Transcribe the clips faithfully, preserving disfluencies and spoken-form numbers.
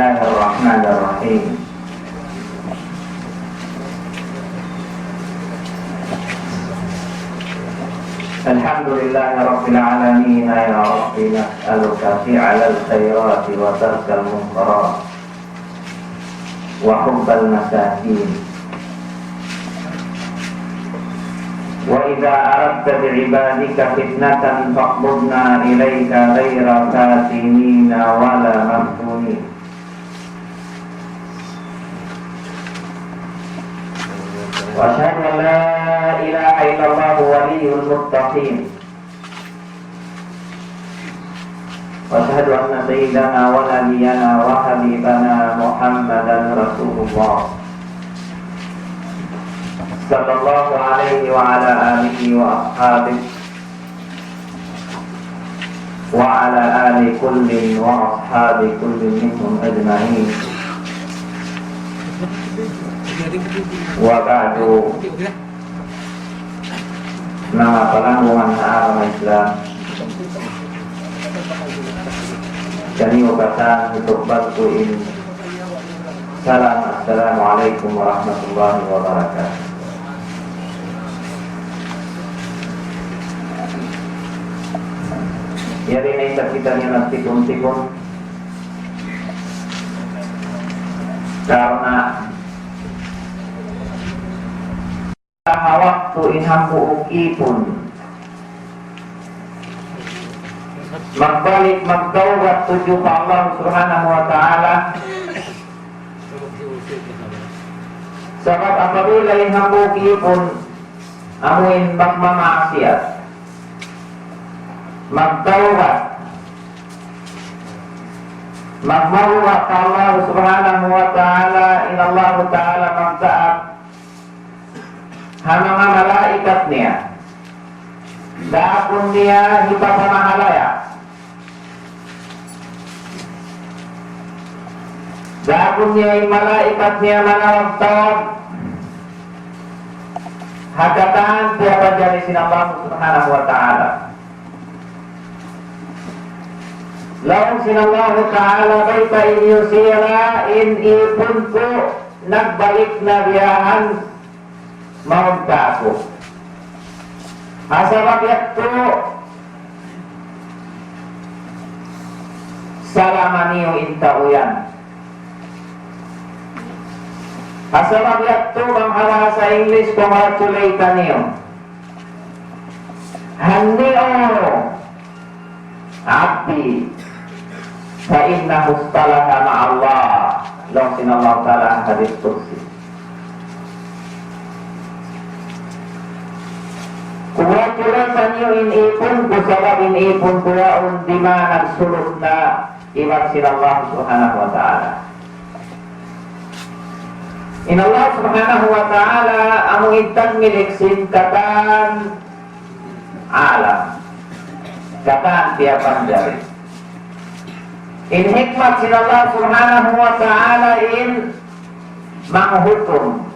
بسم الله الرحمن الرحيم. الحمد لله رب العالمين. يا رب نسألك فعل الخيرات وترك المنكرات وحب المساكين. وإذا أردت بعبادك فتنة فاقبضنا إليك غير فاتنين ولا مفتونين. وأشهد أن لا إله إلا الله ولي المتقين. وأشهد أن سيدنا ونبينا وحبيبنا محمدا رسول الله، صلى الله عليه وعلى آله وأصحابه وعلى آل كل وأصحاب كل منهم أجمعين. وبعد. Manga palanggungan ha agama Islam, kaniyu katan hitukbal ku in salam, Assalamu alaykum warahmatullahi wabarakatuh. Yari na isab kitaniyu nagtipun-tipun karna' ha waktu in hambuuk ipun magbalik, magtawbat tudju pa Allah Subhanahu wa Ta'ala. Sabab apabila in hambuuk ipun amu in magmamaasiyat, magtawbat, magmaruwa pa Allah Subhanahu wa Ta'ala, in Allah Ta'ala magdaak ha manga malaikat niya. Daakun niya hipapamahalaya'. Daakun niya in malaikat niya manawag-tawag ha katan piyapanjari sin Allah Subhanahu wa Ta'ala. Laung sin Allah Ta'ala, baytai niyu sila in ipun ku nagbalik na biyahan mawn kāku'. Ha sabab yadtu, salama niyu in tau yan. Ha sabab yadtu, bang ha bahasa English, congratulate niyu. Hanni'u abdi, fa innahu istalaha ma'allah. Laung sin Allah Ta'ala ha hadith qudsi. Kuwatulan niyu in ipun ku sabab in ipun ku yaun di' man nagsulut na iban sin Allah Subhanahu wa Ta'ala. In Allah Subhanahu wa Ta'ala amu in tagmilik sin katan alam, katan piyapanjari. In hikmat sin Allah Subhanahu wa Ta'ala in manghukum.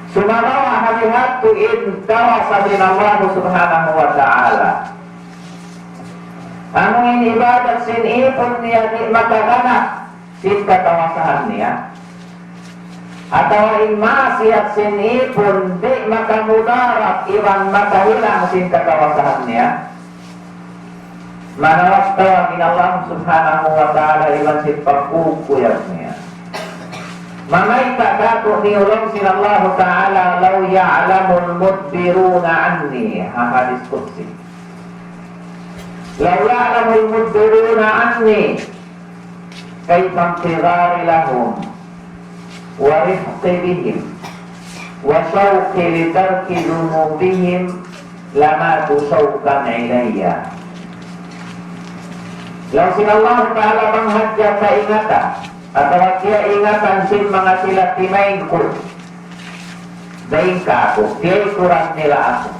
Sumagawa' ha bihadtu in kawasa sin Allah Subhanahu wa Ta'ala. Amu in ibadat sin ipun niya di' makagana sin katawasahan niya. Atawa in maasiyat sin ipun di' makamudarat iban makahilang sin katawasahan niya. Manawag-tawag in Allah Subhanahu wa Ta'ala iban sin pagkukuyag niya. Mamayta' kātu'niyu laung sin Allah Ta'ala, لو يعلم المدبرون عني, ha hadith qudsi. لو يعلم المدبرون عني كيف انتظاري لهم ورفقي بهم وشوقي لترك ذنوبهم لماتوا شوقا إلي. Laung sin Allah Ta'ala, bang hadja kaingatan atawa kiyaingatan sin manga sila timaykud dayn kāku', tiyaykuran nila aku.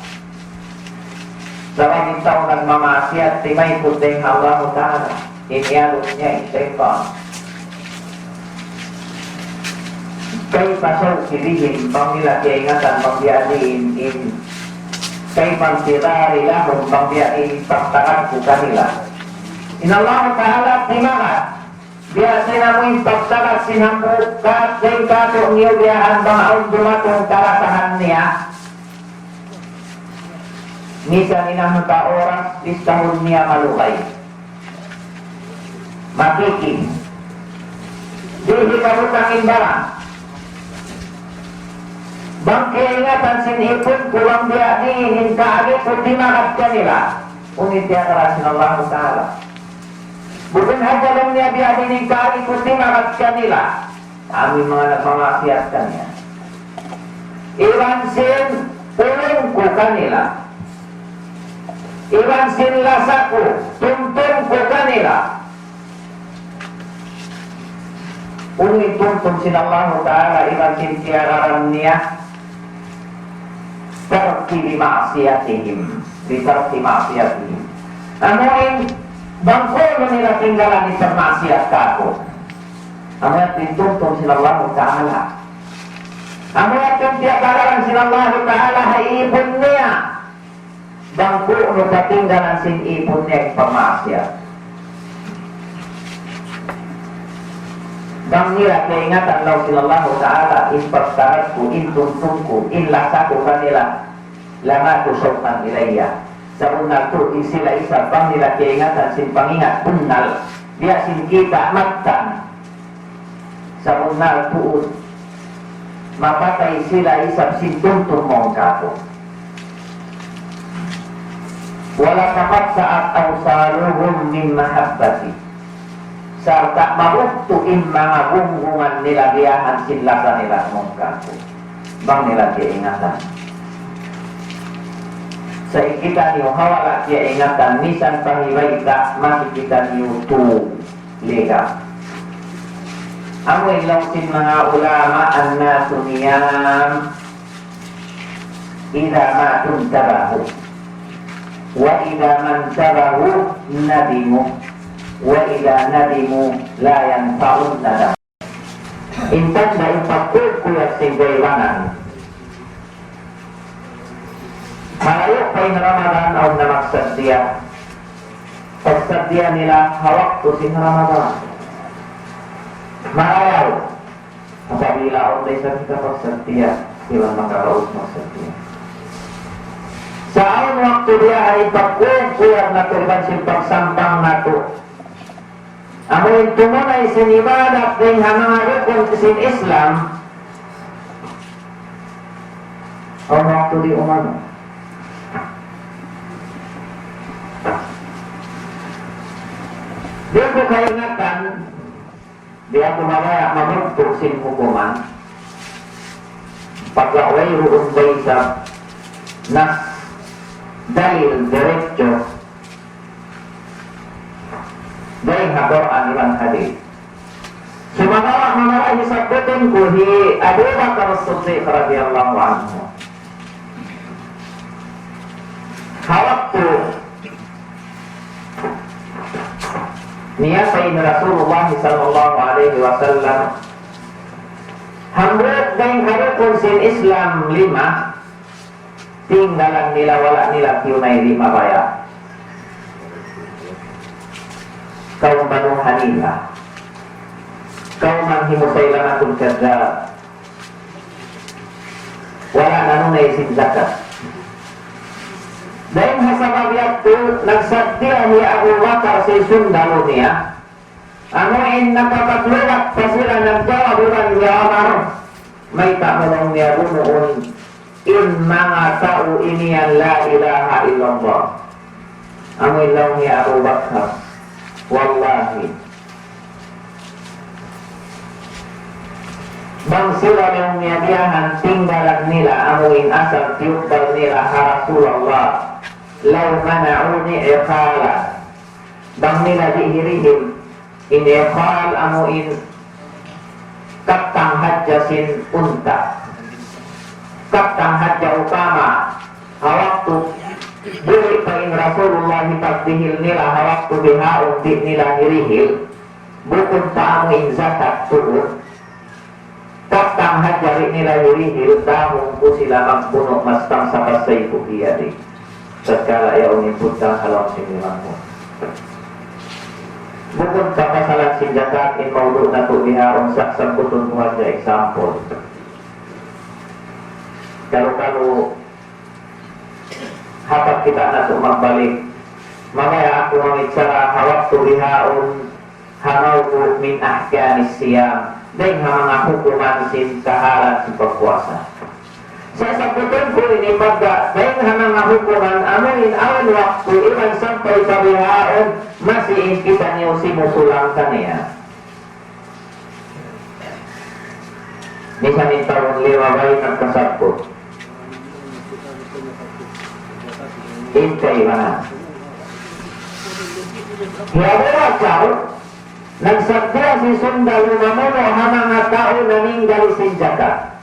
Sabab in tau nagmamaasiyat, timaykud dayn ha Allahu Ta'ala, in iyanun niya in saytan. كيف شوقي بهم, bang nila kiyaingatan, bang biya' diin in, كيف انتظاري لهم, bang biya' diin in pagtagad ku kanila. In Allah Ta'ala timagad. Biya' sin amu in pagtagad sin hambuuk kaat dayn kātu'niyu biya' han bang awn dumatung karasahan niya. Misan in hangka oras, bistahun niya malugay. Makiki. Di' hikabutang in baran. Bang kiyaingatan sin ipun ku bang biya' diin in kaagi ku timagad kanila. Unu in tiyagarahan sin Allahu Ta'ala. Bukun hadja laung niya biya' diin in kaagi ku timagad kanila. Amu in manga nagmamaksiyat kaniya. Iban sin pulung ku kanila. Iban sin lasa ku, tumtum ku kanila. Unu in tumtum sin Allahu Ta'ala iban sin tiyagarahan niya? Tarki bi ma'siyatihim, bi tarki ma'siyatihim. Amu in bang kunu' nila tinggalan in pagmaksiyat kāku'. Amu yadtu in tumtum sin Allahu Ta'ala. Amu yadtu in tiyagarahan sin Allahu Ta'ala ha ipun niya. Bang kunu' patinggalan sin ipun niya in pagmaksiyat. Bang nila kiyaingatan laung sin Allahu Ta'ala, in pagtagad ku, in tumtum ku, in lasa ku kanila, لماتوا شوقا إلي. Sabunnal tuud in sila isab bang nila kiyaingatan sin pangingat bunnal, biya' sin kita' mattan. Sabunnal tuud, mapatay sila isab sin tumtum mawn kāku'. ولتقطعت أوصالهم من محبتي. Sarta' mabugtu' in manga gunggungan nila biya' han sin lasa nila mawn kāku'. Bang nila kiyaingatan. Sa' in kitaniyu ha wala' kiyaingatan, misan pa hibayta', masi kitaniyu tu. Liga. Amu in laung sin manga ulama, الناس نيام إذا ما انتبهوا، وإذا ما انتبهوا ندموا، وإذا ندموا لا ينفع الندم. In tanda' in pagkuyag-kuyag sin kaibanan. Marayaw pa in Ramadan, awn na magsaddiya. Pagsaddiya nila ha waktu sin Ramadan. Marayaw. Apabila awn da isab kita pagsaddiya, di' man makaraus magsaddiya. Sa' awn waktu biya' ha ini pagkuyag-kuyag natu' iban sin pagsampang natu'. Amu in tumunay sin ibadat dayn ha manga rukun sin Islam. Awn waktu di' umanu. Di' ku kaingatan, di' aku mabaya' mamugtu' sin hukuman. Pagka wayruun pa isab nas dalil diretso dayn ha Qur'an iban hadith. Sumagawa' marayaw hisabbutun ku hi Abu Bakar As-Siddiq radiyallahu anhu. Ha waktu miyatay in Rasulullah sallallahu alayhi wasallam, hambuuk dayn ha rukun sin Islam lima, tinggalan nila, wala' nila tiyunay, di' mabaya'. Kawm Banu Hanifa. Kawman hi Musaylamatul Kadhdhab. Wala' nanunay sin zakat. Dayn ha sabab yadtu, nagsaddiya hi Abu Bakar sin sundalu niya. Amu in nakapaglugat pa sila, nagjawab iban hi Umar, mayta' mu laung niya bunuun in manga tau ini yan la ilaha illallah. Amu in laung hi Abu Bakar, wallahi, bang sila laung niya biya' han tinggalan nila amu in asal tiyugbal nila ha Rasulullah, لو منعوني عقالا. Bang nila di' hirihil in iqal amu in kattang hadja sin unta'. Kattang hadja upama ha waktu buhi' pa in Rasulullah, in pagdihil nila ha waktu bihaun di' nila hirihil, bukun pa amu in zakat tuud. Kattang hadja di' nila hirihil, dahun ku sila magbunu', ما استنصف السيف في يدي. Tatkala yaun in pudang ha lawm sin liman ku. Bukun pa pasalan sin jakat in maudu' natu' bihaun, sa' sabbutun ku hadja example. Kalu-kalu ha pagkita' natu' magbalik, mamaya aku mangichara ha waktu bihaun ha maudu' min ahkamis siyam, dayng ha manga hukuman sin kahalan sin pagpuasa. Sa' sabbutun ku ini pagga dayng ha manga hukuman amu in awn waktu iban sampay pa bihaun masi in kitaniyu simusulang kaniya. Misan in taun limabay nagkasabbut. In kaibanan. Hi Abu Bakar, nagsabda sin sundalu mamunu' ha manga tau naninggal sin jakat.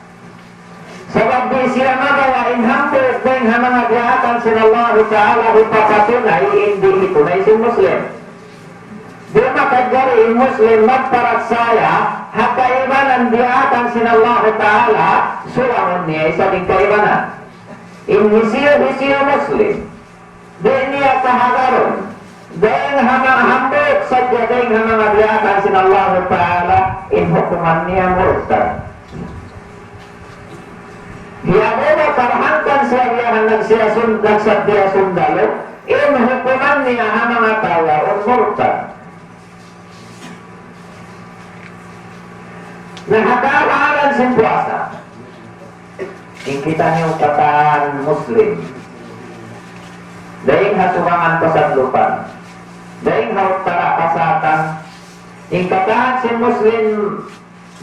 Sabab di' siya magawa' in hambuuk dayng ha manga diyaakan sin Allahu Ta'ala hipapatunay in di' hitunay sin Muslim. Di' makajari in Muslim magparachaya ha kaibanan diyaakan sin Allahu Ta'ala, sulangun niya isab in kaibanan. In hisiyu-hisiyu Muslim di' niya kahagarun dayng ha manga hambuuk sadja dayng ha manga diyaakan sin Allahu Ta'ala, in hukuman niya murtad. Hi Abu Bakar hangkan siya biyahan nagsiya sun-, nagsabda sundalu, in hukuman niya ha manga tau yaun murtad. Na ha kahalan sin puasa, in kitaniyu katan Muslim, dayng ha subangan pasadlupan, dayng ha uttara pasatan, in katan sin Muslim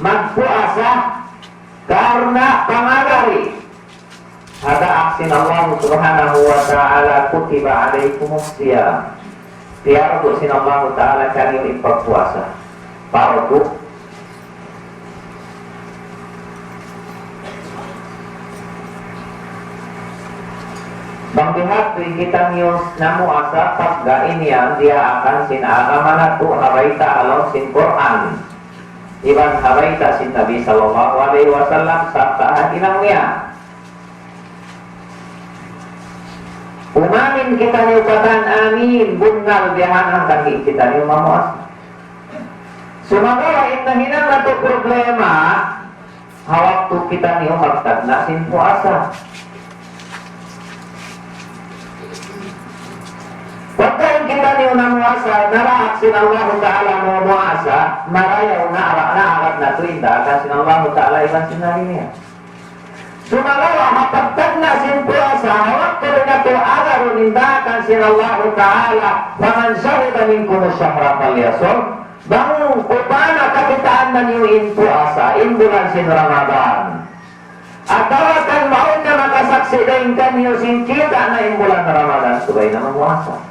magpuasa karna' pangagari ha daak sin Allah Subhanahu wa Ta'ala, كتب عليكم الصيام. Piyardu sin Allah Ta'ala kaniyu in pagpuasa. Pardu. Bang biya' hādtu in kitaniyu namuasa pagga ini in diyaakan sin agama natu' ha bayta' ha lawm sin Qur'an iban ha bayta' sin Nabi sallallahu alayhi wasallam sarta' ha hinang niya. Umamin kitaniyu katan amin, bunnal biya' hangkan di' kitaniyu mamuasa. Sumagawa' in nahinang natu' problema, ha waktu kitaniyu magtagna' sin puasa. Pagka in kitaniyu namuasa, naraak sin Allahu Ta'ala mamuasa, marayaw na, naagad natu' in daakan sin Allahu Ta'ala iban sin Nabi niya. Sumagawa' ha pagtagna' sin puasa, ha waktu di' natu' agarun in daakan sin Allahu Ta'ala, فمن شهد منكم الشهر فليصمه. Bang upama kakitaan niyu in puasa, in bulan sin Ramadan. Atawa kan mawn na makasaksi' dayn kaniyu sin kita' na in bulan Ramadan, subay na mamuasa.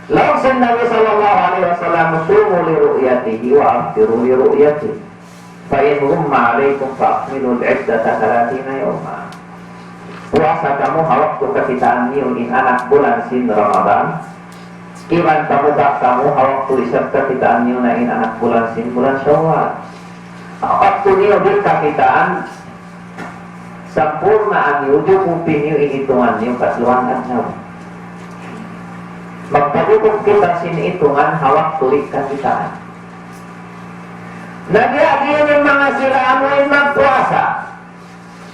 Laung sin Nabi sallallahu alayhi wasallam, صوموا لرؤيته وأفطروا لرؤيته. فإن غم عليكم فأكملوا العدة ثلاثين يوما. Puasa kamu ha waktu kakitaan niyu in anak bulan sin Ramadan. Iban pamuka kamu ha waktu isab kakitaan niyu na in anak bulan sin bulan Shawwal. Ha waktu niyu di' kakitaan, sampurnaan niyu, jukupi niyu in itungan niyu katluan adlaw. Magpajukup kita sin itungan ha waktu di' kakitaan. Na biya' diin in manga sila amu in magpuasa.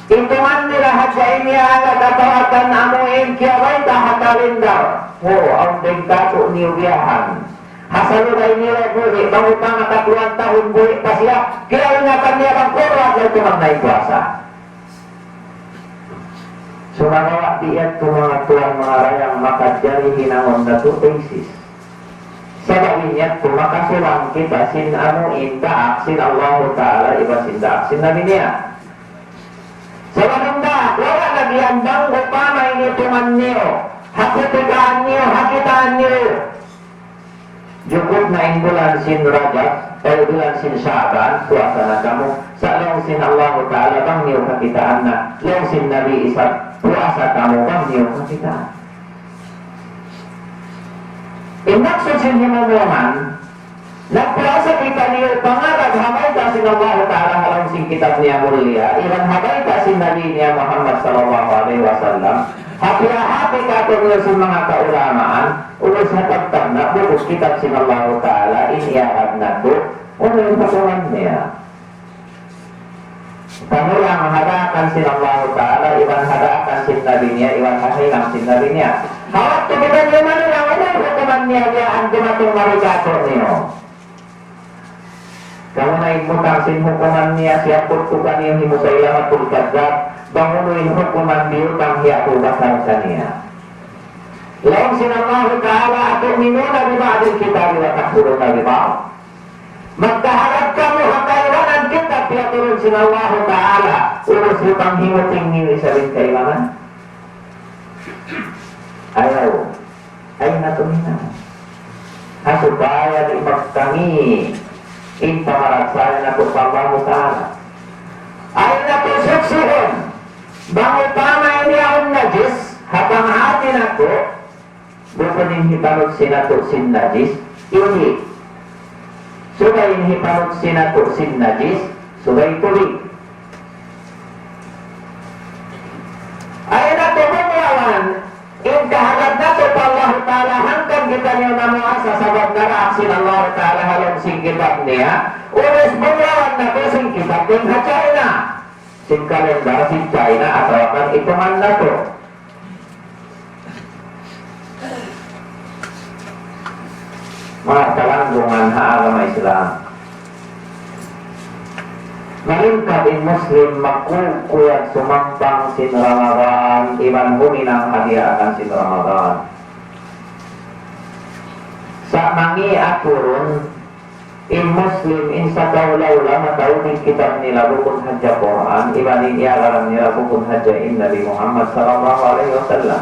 Itungan nila hadja in iyaaga katawakan amu in kiyabayta' ha kalendar. Oo, awn dayn kātu'niyu biyahan. Ha salugay niya buhi', bang upama katluan tahun buhi' pa siya, kiyaingatan niya bang kuru' adlaw tumagna' in puasa. Sumagawa' di' yadtu manga tuwan manga dayang makajari hinangun natu' basis. Sabab in yadtu makasulang kita sin amu in daak sin Allahu Ta'ala iban sin daak sin Nabi niya. Sabab in daak, wala' lagi' yan bang upama in itungan niyu, ha kutikaan niyu, ha kitaan niyu. Jukup na in bulan sin Rajab, eh, bulan sin Sha'ban, puasa na kamu. Sa' laung sin Allahu Ta'ala bang niyu kakitaan na, laung sin Nabi isab, puasa kamu bang niyu kakitaan. In maksud sin himumungan, nagpuasa kitaniyu pangagad ha bayta' sin Allahu Ta'ala ha lawm sin kitab niya mulia, iban ha bayta' sin Nabi niya Muhammad sallallahu alayhi wasallam, ha piyahāti kātu'niyu sin manga kaulamaan, ubus ha pagtagna' bukun kitab sin Allahu Ta'ala, Iyagad natu', unu in hukuman niya? Pamulang ha daakan sin Allahu Ta'ala, iban ha daakan sin Nabi niya, iban ha hinang sin Nabi niya. Ha waktu kitaniyu mamulang, unu in hukuman niya, biya' diin dumatung mari kātu'niyu? Kamu na in butang sin hukuman niya, siyabbut ku kaniyu hi Musaylamatul Kadhdhab, bang unu in hukuman biyutang hi Abu Bakar kaniya. Laung sin Allahu Ta'ala, أتؤمنون ببعض الكتاب وتكفرون ببعض. Magkaharap kamu ha kaibanan kitab piyaturun sin Allahu Ta'ala, ubus butang himuting niyu isab in kaibanan? Ayaw. Ayaw natu' hinangun. Ha supaya di' magtangi in pamarachaya natu' pa Allahu Ta'ala. Ayaw natu' suksihun. Bang upama ini awn najis ha panghāti natu', bukun in hipanutsi natu' sin najis, ini. Subay in hipanutsi natu' sin najis, subay tubig. Ayaw natu' bunglawan in kaharap natu' pa Allahu Ta'ala hangkan kitaniyu namuasa sabab naraak sin Allahu Ta'ala ha lawm sin kitab niya, ubus bunglawan natu' sin kitab dayn ha China. Sin kalendar sin China atawa kan itungan natu'. Manga palanggungan ha agama Islam. Malingkat in Muslim magkuyag-kuyag sumampang sin Ramadan, iban huminang ha diyaakan sin Ramadan. Sa' mangi' aturun, in Muslim, in sakaula-ula mataud in kitab nila bukun hadja Qur'an, iban in iyagaran nila bukun hadja in Nabi Muhammad sallallahu alayhi wasallam.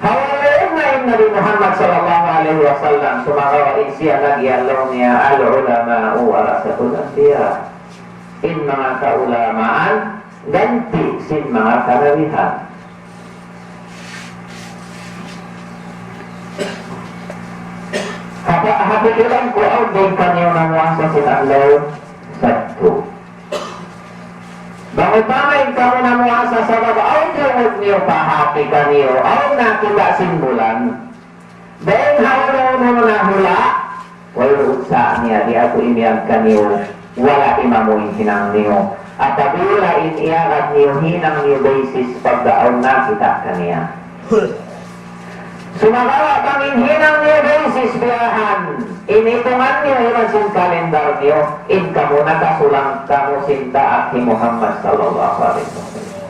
Hawnu na in Nabi Muhammad sallallahu alayhi wasallam, sumagawa' in siya nag-iyan laung niya, العلماء ورثة الأنبياء. In manga kaulamaan, ganti' sin manga kanabihan. Hapa-, ha pikilan ku awn dayn kaniyu namuasa sin adlaw Sabtu. Bang upama in kamu namuasa sabab awn tungud niyu pa hāti kaniyu, awn nakita' sin bulan. Dayn ha unu-unu na hula', wayruun sa' niya, di' aku imiyan kaniyu, wala' imamu in hinang niyu. Apabila in iyagad niyu hinang niyu basis pagga awn nakita' kaniya. Sumagawa' bang in hinang niyu basis biyahan, in itungan niyu iban sin kalendar niyu, in kamu nakasulang kamu sin daak hi Muhammad sallallahu alayhi wasallam.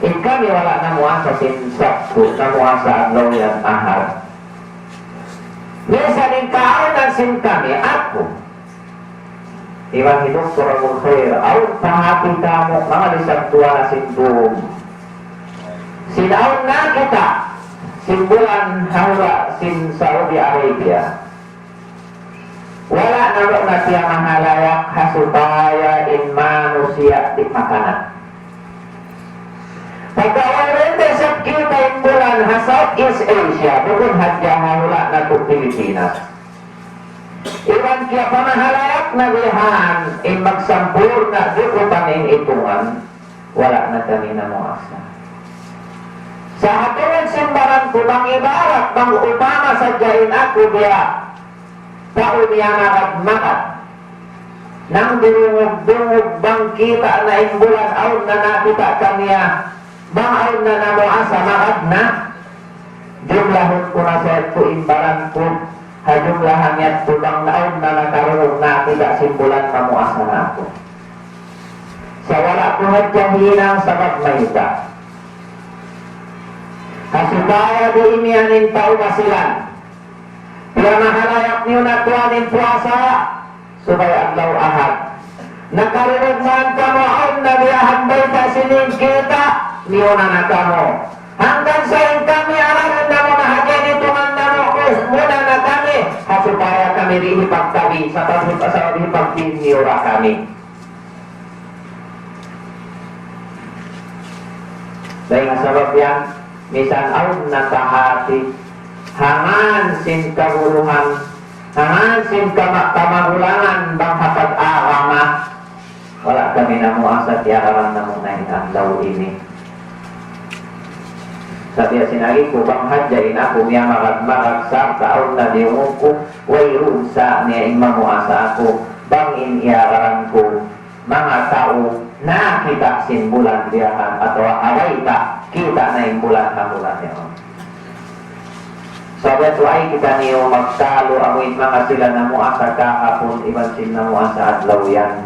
In kami wala' namuasa sin Sabtu, namuasa adlaw yan Ahad. Minsan in kaawnan sin kami, aku, iban hi Doktor Abul Khair, awn pa hāti kamu, manga lisag duwa na sin dum. Sin awn nakita' sin bulan ha hula' sin Saudi Arabia. Wala' namu' na piyamahalayak ha supaya in manusiya' di' makanak. Pagka wayruun da isab kita' in bulan ha Southeast Asia, bukun hadja ha hula' natu' Pilipinas. Iban kiyapamahalayak na bihan in magsampurna' dukutan in itungan, wala' na kami namuasa. Sa' ha tungud sin baran ku bang ibarat bang upama sadja in aku biya' tau miyamagad-magad. Nangdurungug-dungug bang kita' na in bulan awn na nakita' kaniya, bang awn na namuasa magad na. Jumlahun ku na sa yadtu in baran ku, ha jumlahan yadtu bang awn na nakarungug nakita' sin bulan mamuasa na aku. Sa' wala' ku hadja hinang sabab mayta'. Ha supaya di' imiyan in tau Basilan. Piyamahalayak niyu na tuwan in puasa, subay adlaw Ahad. Nakarungug man kamu awn na biyahan bayta' sin in kita', miyuna na kamu. Hangkan sa in kami agarun namu' na hadja in itungan namu', muna na kami, ha supaya kami di' hipagtabi, sabab hip-, sabab hipagtabi niyu ra kami. Dayn ha sabab yan, misan awn na tahati, ha ngan sin kaguruhan, ha ngan sin kama-, kamagulangan bang ha pag-agama, wala' kami namuasa, tiyagaran namu' na in adlaw ini. Sa' biya' sin agi ku, bang hadja in aku miyamagad-magad sarta' awn na diyungug ku, wayruun sa niya in mamuasa aku, bang in iyagaran ku manga tau nakakita' sin bulan biyahan atawa ha bayta' kita' na in bulan ha bulan yaun. Sabab way kitaniyu magkalu amuin manga sila namuasa kahapun iban sin namuasa adlaw yan.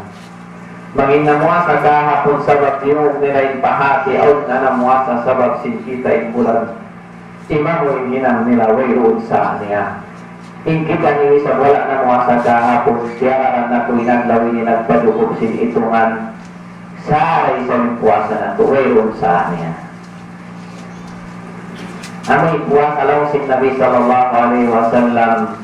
Bang in namuasa kahapun sabab tiyuug nila in pahati, awn na namuasa sabab sin kita' in bulan. Imamu in hinang nila wayruun sa niya. In kitaniyu isab wala' namuasa kahapun, tiyagaran natu' in adlaw ini nagpajukup sin itungan. Sa' isab in puasa natu' wayruun sa niya. Amu in puasa laung sin Nabi sallallahu alayhi wasallam,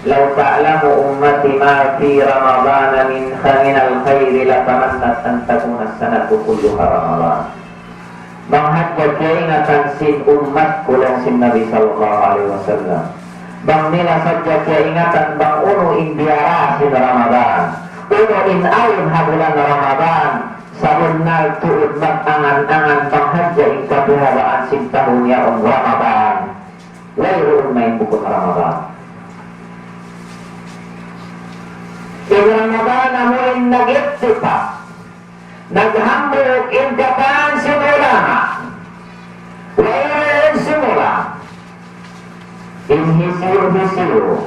لو تعلم أمتي ما في رمضان من خ-، من الخير لتمنت أن تكون السنة كلها رمضان. Bang hadja kiyaingatan sin ummat ku laung sin Nabi sallallahu alayhi wasallam. Bang nila sadja kiyaingatan bang unu in diyara sin Ramadan. Unu in awn ha bulan Ramadan. Sabunnal tuud mag-angan-angan bang hadja in kapihabaan sin tahun yaun Ramadan. Wayruun na in bukun Ramadan. In Ramadan amu in nag-ittifak, naghambuuk in katan sin ulama. Wayruun simula' in hisiyu-hisiyu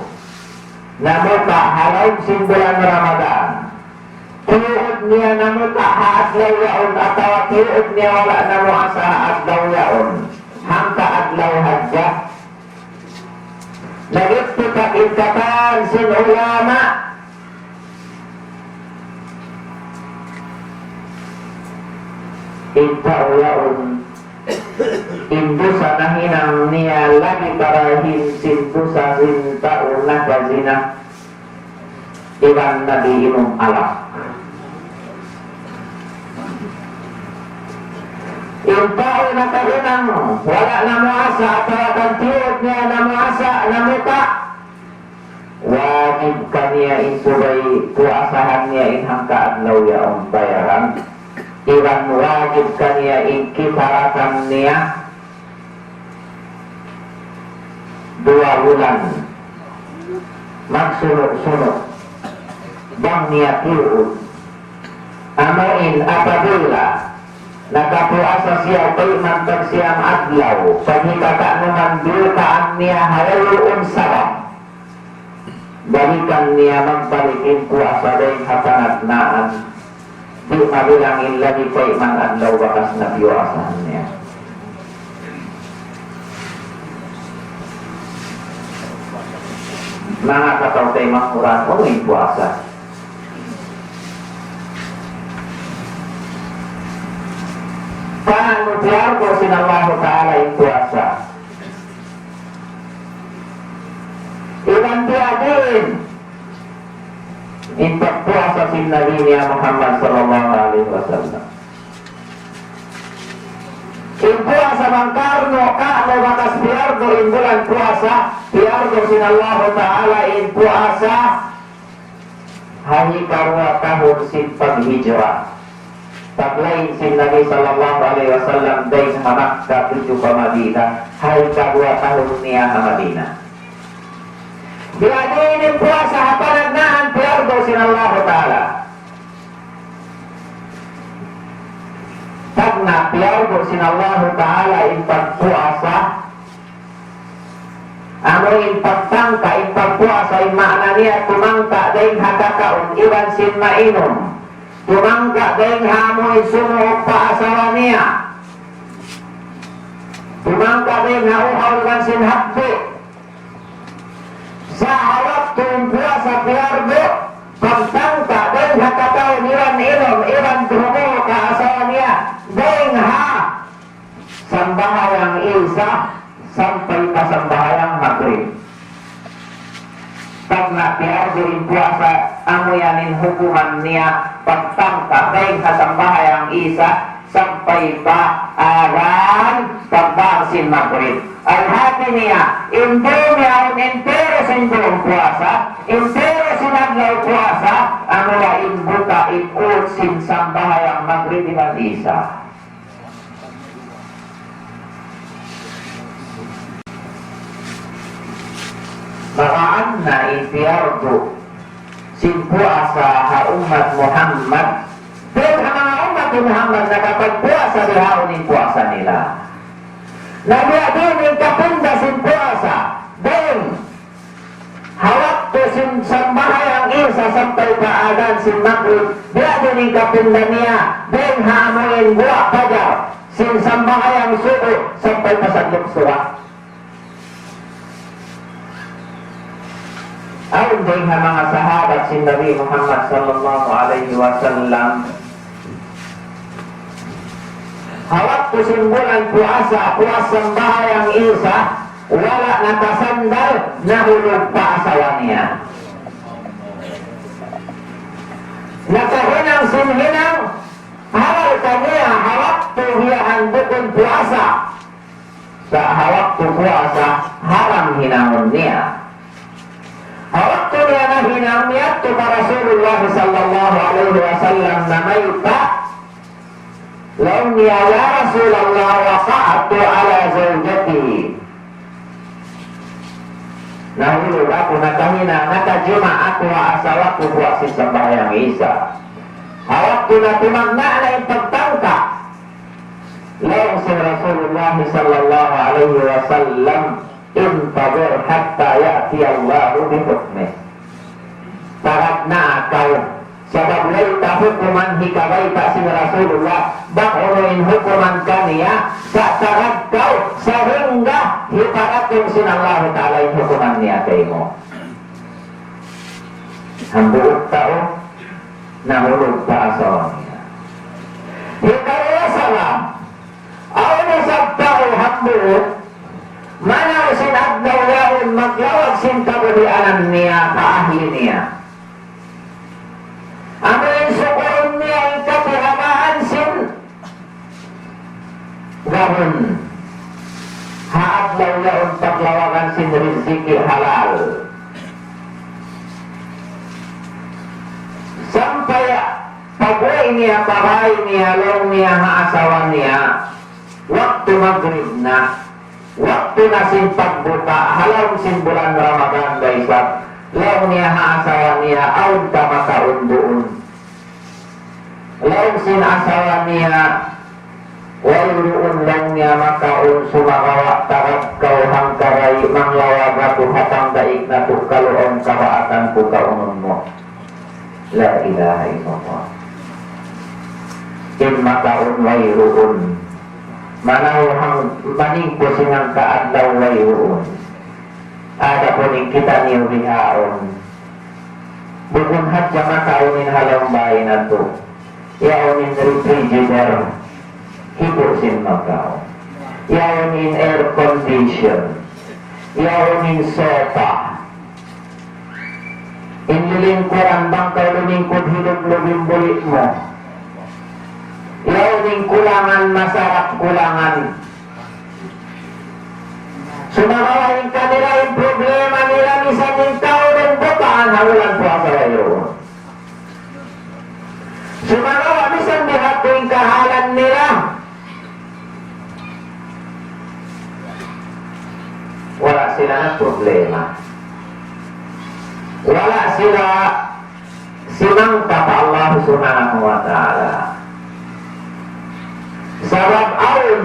namuka' ha lawm sin bulan Ramadan. Tiyuud niya namuka' ha adlaw yaun atawa tiyuud niya wala' namuasa ha adlaw yaun. Hangka adlaw hadja. Nag-ittifak in katan sin ulama. In tau yaun, in dusa nahinang niya labi parahin sin dusa sin tau nakazina iban nag-iinum alak. In tau nakahinang wala' namuasa atawa kan tiyuud niya namuasa, namuka', wajib kaniya in subay puasahan niya in hangka adlaw yaun bayaran. Iban wajib kaniya in kifarahan niya duwa bulan magsunu'-sunu' bang niya tiyuud. Amu in apabila nakapuasa siya kayman tag siyam adlaw, paghikakanuman biyukaan niya ha wayruun sabab. Balikan niya magbalik in puasa dayn ha panagnaan. Di' mabilang in lagi kayman adlaw bakas na piyuasahan niya. Manga kataw-taymanghuran, unu in puasa? Paanu piyardu sin Allahu Ta'ala in puasa? Iban biyadiin in pagpuasa sin Nabi niya Muhammad sallallahu alayhi wasallam. In puasa bang karnu', karnu' bakas piyardu in bulan puasa, piyardu sin Allahu Ta'ala in puasa ha hikaruwa tahun sin paghijra. Paglain sin Nabi sallallahu alayhi wasallam dayn ha Makkah tudju pa Madinah, ha hikaruwa tahun niya ha Madinah. Biyadiin in puasa ha panagnaan piyardu sin Allahu Ta'ala. Tagna' piyardu sin Allahu Ta'ala in pagpuasa. Amu in pagtangka, in pagpuasa, in maana niya tumangka dayn ha kakaun iban sin mainum. Tumangka dayn ha amu in sumuuk pa asawa niya. Tumangka dayn ha uhaw iban sin hapdi'. Sa' ha waktu in puasa piyardu, pagtangka dayn ha kakaun iban inum, iban humuuk pa asawa niya, dayn ha sambahayang Isa sampay pa sambahayang Magrib. Tagna' piyardu in puasa, amu yan in hukuman niya, pagtangka dayn ha sambahayang Isa sampay pa adhan pagbang sin Magrib. Al-hati niya, in dum yaun, entero sin dum puasa, entero sin adlaw puasa, amura in buka, in ut sin sambahayang Magrib iban Isa. Magaan na in piyardu sin puasa ha ummat Muhammad. Dayn ha manga ummat Muhammad nakapagpuasa bihaun in puasa nila. Na biya' diin in kapinda sin puasa. Dayn ha waktu sin sambahayang Isa sampay pa adhan sin Maghrib. Biya' diin in kapinda niya. Dayn ha amuin guwa' fajar sin sambahayang subu sampay pa sadlup suga. Awn dayn ha manga sahabat sin Nabi Muhammad sallallahu alayhi wasallam, ha waktu sin bulan puasa, puas sambahayang Isa, wala' nakasandal, nahulug pa asawa niya. Nakahinang sin hinang, halal kaniya, ha waktu hiyahan bukun puasa. Sa' ha waktu puasa, haram hinangun niya. Ha waktu niya nahinang, miyadtu pa Rasulullah sallallahu alayhi wasallam namayta', laung niya, "Ya Rasulullah, وقعت على زوجتي." Nahulug aku, nakahinang, nakajima' aku ha asawa ku buwat sin sambahayang Isa. Ha waktu na tumagna' na in pagtangka, laung sin Rasulullah sallallahu alayhi wasallam, "انتظر حتى يأتي الله بحكمه." Tagnaa kaw, sabab way ta hukuman hikabayta' sin Rasulullah, bang unu in hukuman kaniya, sa' tagnaa kaw, sahingga hiparatung sin Allahu Ta'ala in hukuman niya kaymu. Hambuuk tau, nahulug pa asawa niya. Hikaruwa sabab, awn isab tau hambuuk, manaw sin adlaw yaun maglawag sin kabuhianan niya pa ahli niya. Amu in sukurun niya in katihamaan sin gahun. Ha adlaw yaun paglawagan sin riziki halal. Sampay pag-uwi' niya pa bāy niya, laung niya ha asawa niya, waktu magrib na, waktu na sin pagbuka', ha lawm sin bulan Ramadan da isab, laung niya ha asawa niya, awn ka makaun duun. Laung sin asawa niya, wayruun laung niya makaun, sumagawa' tagad kaw hangkaray, manglawag aku ha tangdaik natu' kalu awn kabaatan ku kaunun mu. La ilaha illallah. In makaun wayruun. Manaw hang-, maningku sin hangka adlaw wayruun. Adapun in kitaniyu bihaun, bukun hadja makaun in ha lawm bāy natu'. Yaun in refrigerator, hipu' sin makaun. Yaun in air condition. Yaun in sofa. In lilingkuran bang kaw lumingkud hiluglug in buli' mu. Yaun in kulangan, masarap kulangan. Sumagawa' in kanila in problema nila misan in kaun in butaan ha bulan puasa wayruun. Sumagawa' misan bihādtu in kahalan nila, wala' sila nagproblema. Wala' sila simangka pa Allah Subhanahu wa Ta'ala. Sabab awn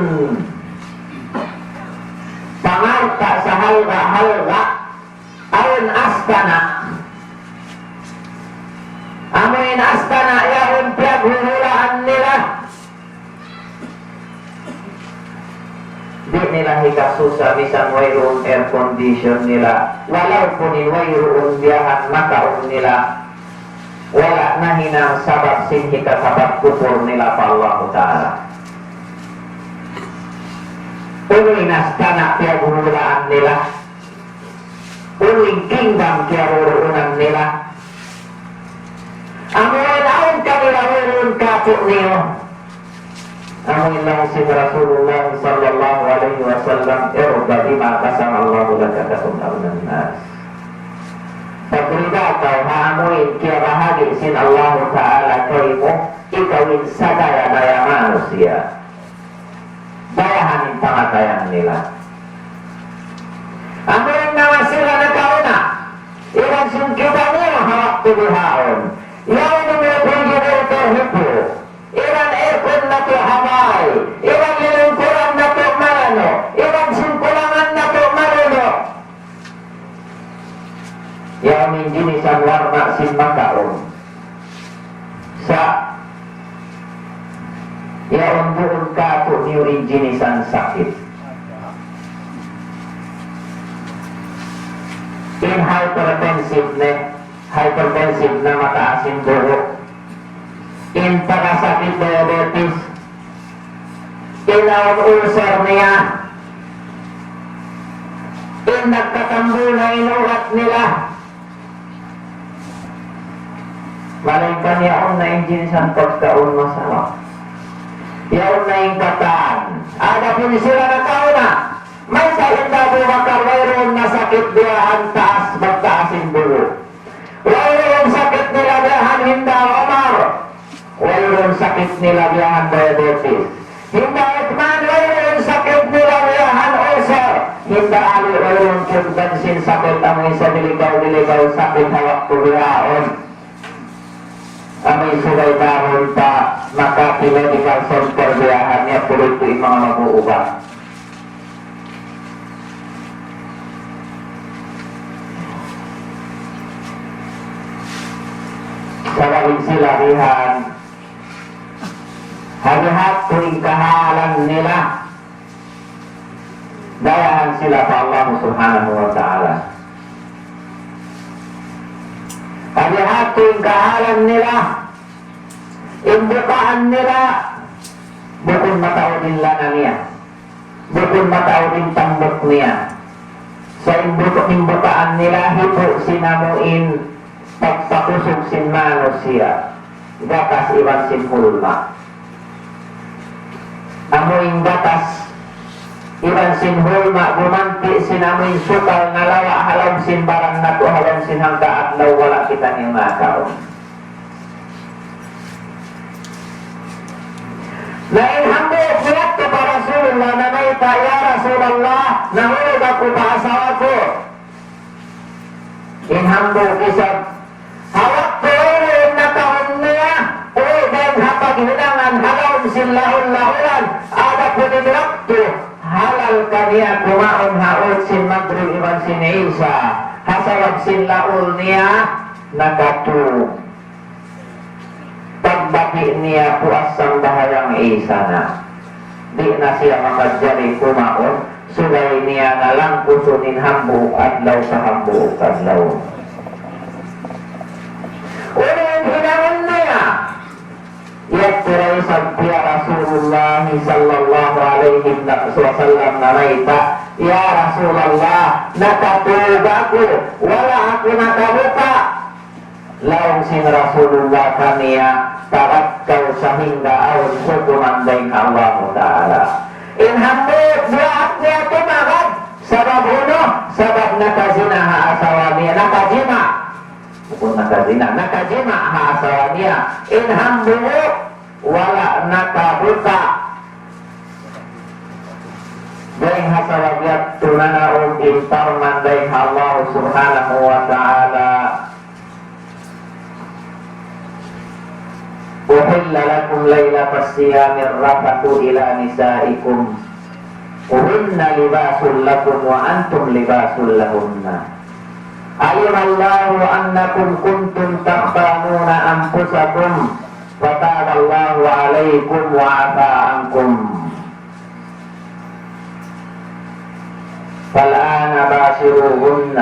pangalta' sahalga'-halga', awn astana'. Amu in astana' yaun piyaghuhulaan nila. Di' nila hikasusa misan wayruun air condition nila. Walaupun in wayruun biyahan makaun nila, wala' nahinang sabab sin hikakapagkupur nila pa Allahu Ta'ala. Unu in astana' piyaghuhulaan nila? Unu in kingdom kiyaruruunan nila? Amu in awn kanila wayruun kātu'niyu. Amu in laung sin Rasulullah sallallahu alayhi wasallam, ارض بما قسم الله لك تكن أغنى الناس. Pagrida kaw ha amu in kiyabahagi' sin Allahu Ta'ala kaymu, ikaw in sadaya-daya manusiya'. Dayahan in pangatayan nila. Amu in manga sila nakauna, pupu, iban aircon natu' ha bay, iban lilingkuran natu' malanu', iban sin kulangan natu' malunu'. Yaun in jinisan warna' sin makaun. Sa' yaun duun kātu'niyu in jinisan sakit. In hypertensive ne, hypertensive na mataas in dugu'. In taga sakit diabetes, in awn ulcer niya, in nagtatambul na in ugat nila. Malayngkan yaun na in jinisan pagkaun masawa. Yaun na in katan. Adapun sila nakauna, mayta' hinda Abu Bakar wayruun na sakit biya' han taas, magtaas in dugu'. Wayruun sakit nila biya' han hinda Umar. Wayruun sakit nila biya' han diabetes. Hinda Uthman wayruun sakit nila biya' han ulcer. Hinda Ali wayruun kiyugdan sin sakit amu in sa diligaw-diligaw sakit ha waktu bihaun. Amu in subay dahun pa Makati Medical Center biya' ha niya pulutu in manga mag-uubat. Sabab in sila bihan, ha biha' tuud in kahalan nila, dayahan sila pa Allah Subhanahu wa Ta'ala. Ha biha' tuud in kahalan nila, in bukaan nila, bukun mataud in lana niya. Bukun mataud in tambuk niya. Sa' in buk-, in bukaan nila hipu' sin amu in pagpakusug sin manusiya', gatas iban sin hulma'. Amu in gatas iban sin hulma' gumanti' sin amu in sukal nalawa' ha lawm sin baran natu', ha lawm sin hangka adlaw wala' kitaniyu makaun. Na in hambuuk miyadtu pa Rasulullah namayta', "Ya Rasulullah, nahulug aku pa asawa ku." In hambuuk isab, ha waktu ini in nakaun niya, uwi' dayn ha paghinangan ha lawm sin lahul-lahulan, adapun in waktu halal kaniya kumaun ha ut sin Magrib iban sin Isa, ha sabab sin laul niya nakatug. Pagbati' niya puas sambahayang Isa na. Di' na siya makajari kumaun, subay niya na langkusun in hambuuk adlaw pa hambuuk adlaw. Unu in hinangun niya? Yadtu da isab pa Rasulullah sallallahu alayhi wasallam namayta', "Ya Rasulullah, nakatug aku, wala' aku nakabuka." Laung sin Rasulullah kaniya, "Tawakkal, sahingga awn hukuman dayn ha Allahu Ta'ala." In hambuuk buat niya tumagad, sabab unu? Sabab nakazina ha asawa niya, nakajima'. Bukun nakazina, nakajima' ha asawa niya. In hambuuk, wala' nakabuka. Dayn ha sabab yadtu nanaug in parman dayn ha Allah Subhanahu wa Ta'ala, "أحل لكم ليلة الصيام الرفث إلى نسائكم، هن لباس لكم وأنتم لباس لهن. علم الله أنكم كنتم تختانون أنفسكم فتاب الله عليكم وعفا عنكم. فالآن باشروهن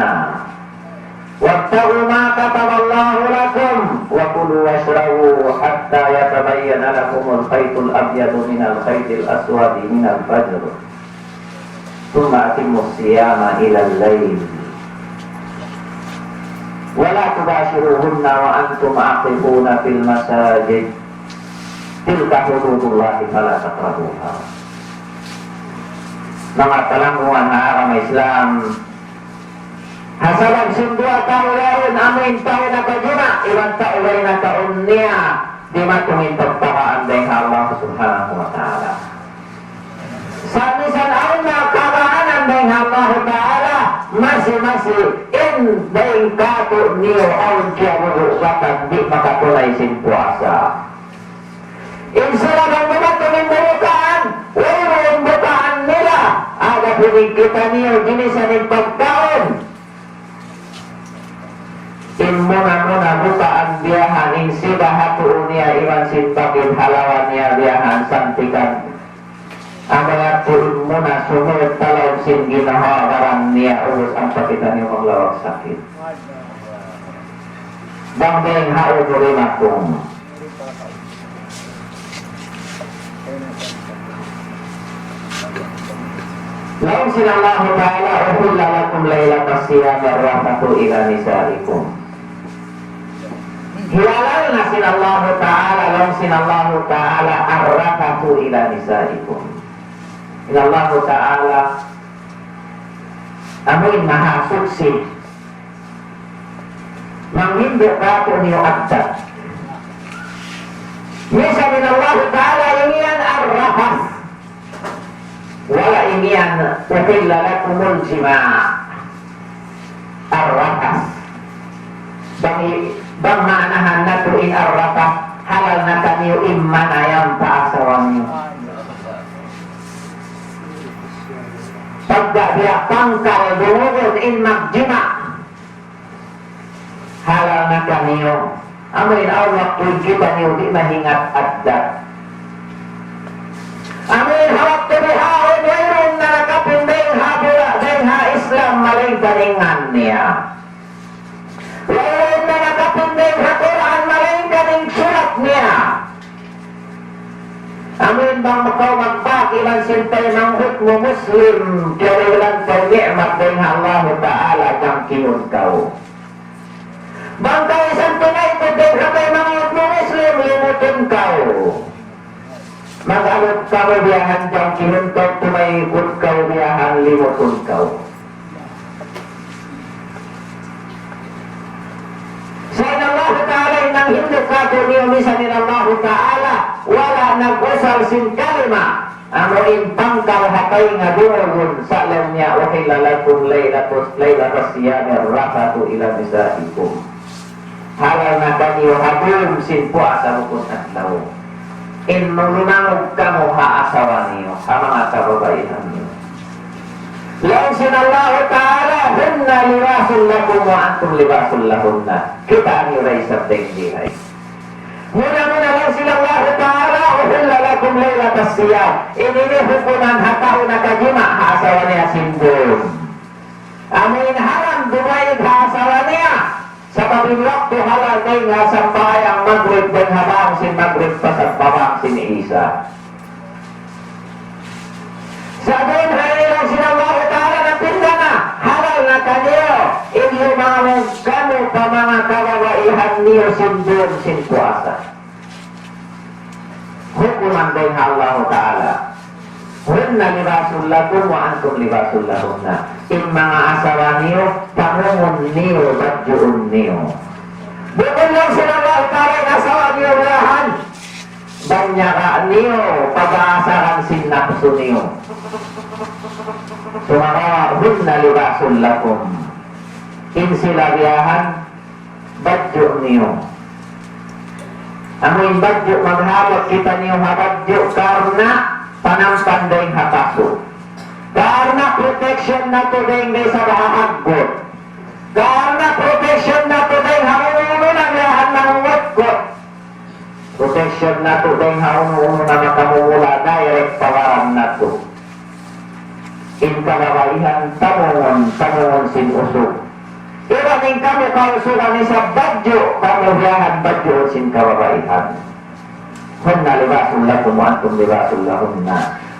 وابتغوا ما كتب الله لكم وكلوا واشربوا حتى يتبين لكم الخيط الأبيض من الخيط الأسود من الفجر." ثم أتموا الصيام إلى الليل ولا تباشروهن وأنتم عاكفون في المساجد تلك حدود الله فلا تقربوها. Manga talangguan ha agama Islam, ha sabab sin duwa tau yaun, amu in tau nakajima' iban tau way nakaun niya, dimatung in pagpakaan dayn ha Allah Subhanahu wa Ta'ala. Sa' misan awn na kagaanan dayn ha Allahu Ta'ala, masi-masi in dayn kātu'niyu awn kiyabubugbatan di' makatunay sin puasa. kaniyu ginisan in pagkaun. In muna-muna butaan biya' ha yan in siba ha tuu niya iban sin bakid ha lawa niya biya' ha yan santikan. Amu yadtu in muna sumud talaw sin ginhawa-baran niya ubus ampa kitaniyu maglawag sakit. Bang dayng ha unu lima kum. Laung sin Allahu Ta'ala, أحل لكم ليلة الصيام الرفث إلى نسائكم. Hilalal na sin Allahu Ta'ala, laung sin Allahu Ta'ala, الرفث إلى نسائكم. In Allahu Ta'ala, amu in mahasuchi. Manghindu' kātu'niyu addat. Misan in Allahu Ta'ala imiyan الرفث. Wala' imiyan أحل لكم الجماع. الرفث. Bang, bang maanahan natu' in الرفث, halal na kaniyu in manayam pa asawa niyu. Pagga biya' pangkal duun in magjima'. Halal na kaniyu. Amu in awn waktu kitaniyu di' mahingat addat. Amu in ha waktu bihaun wayruun na nakapin dayng ha bula', dayng ha Islam, malaingkan in ngan niya. Wayruun na nakapin dayng ha Qur'an, malaingkan in sulat niya. Amu in bang kaw magbak iban sin taymanghud mu Muslim, kiyarihilan kaw ni'mat dayn ha Allahu Ta'ala, jangkihun kaw. Bang kaw isab tumaykud dayn ha taymanghud mu Muslim, limutun kaw. Mag-alup kamu biya' han, jangkihun kaw, tumaykud kaw biya' han, limutun kaw. Sa' in Allahu Ta'ala in nanghindu' kātu'niyu, misan in Allahu Ta'ala wala' nag-usal sin kalima, amu in pangkal ha taynga duun, sa' laung niya, أحل لكم ليلة، ليلة الصيام الرفث إلى نسائكم. Halal na kaniyu ha dum sin puasa bukun adlaw in lumangug kamu ha asawa niyu, ha manga kababaihan niyu. Laung sin Allahu Ta'ala, هن لباس لكم وأنتم لباس لهن. Kitaa niyu da isab dayn di ha yan. Muna-muna laung sin Allahu Ta'ala, أحل لكم ليلة الصيام. Ini in hukuman ha tau nakajima' ha asawa niya sin dum. Amu in haram dumaig ha asawa niya. Sabab in waktu halal dayn ha sambahayang Magrib, dayn ha bang sin Magrib pa sambahayang sin Isa. Sa' dayn ha laung sin Allahu Ta'ala napinda na, halal na kaniyu in lumangug kamu pa manga kababaihan niyu sin dum sin puasa. Hukuman dayn ha Allahu Ta'ala. هن لباس لكم وأنتم لباس لهن. In manga asawa niyu, tangumun niyu, badjuun niyu. Bukun laung sin Allahu Ta'ala in asawa niyu biya' han, banyaga niyu pag-aasaran sin napsu niyu. Sumagawa', هن لباس لكم. In sila biya' han, badju' niyu. Amu in badju', maghabut kitaniyu ha badju' karna' panampan dayn ha pasu'. Karna' protection natu' dayn ha sabab ha haggut. Karna' protection natu' dayn ha unu-unu na biya' han mangutkut. Protection natu' dayn ha unu-unu na makamumula direct pa baran natu'. In kababaihan, tangumun, tangumun sin usug. Iban in kamu kausugan isab badju', kamu biya' han badjuun sin kababaihan. هن لباس لكم وأنتم لباس لهن.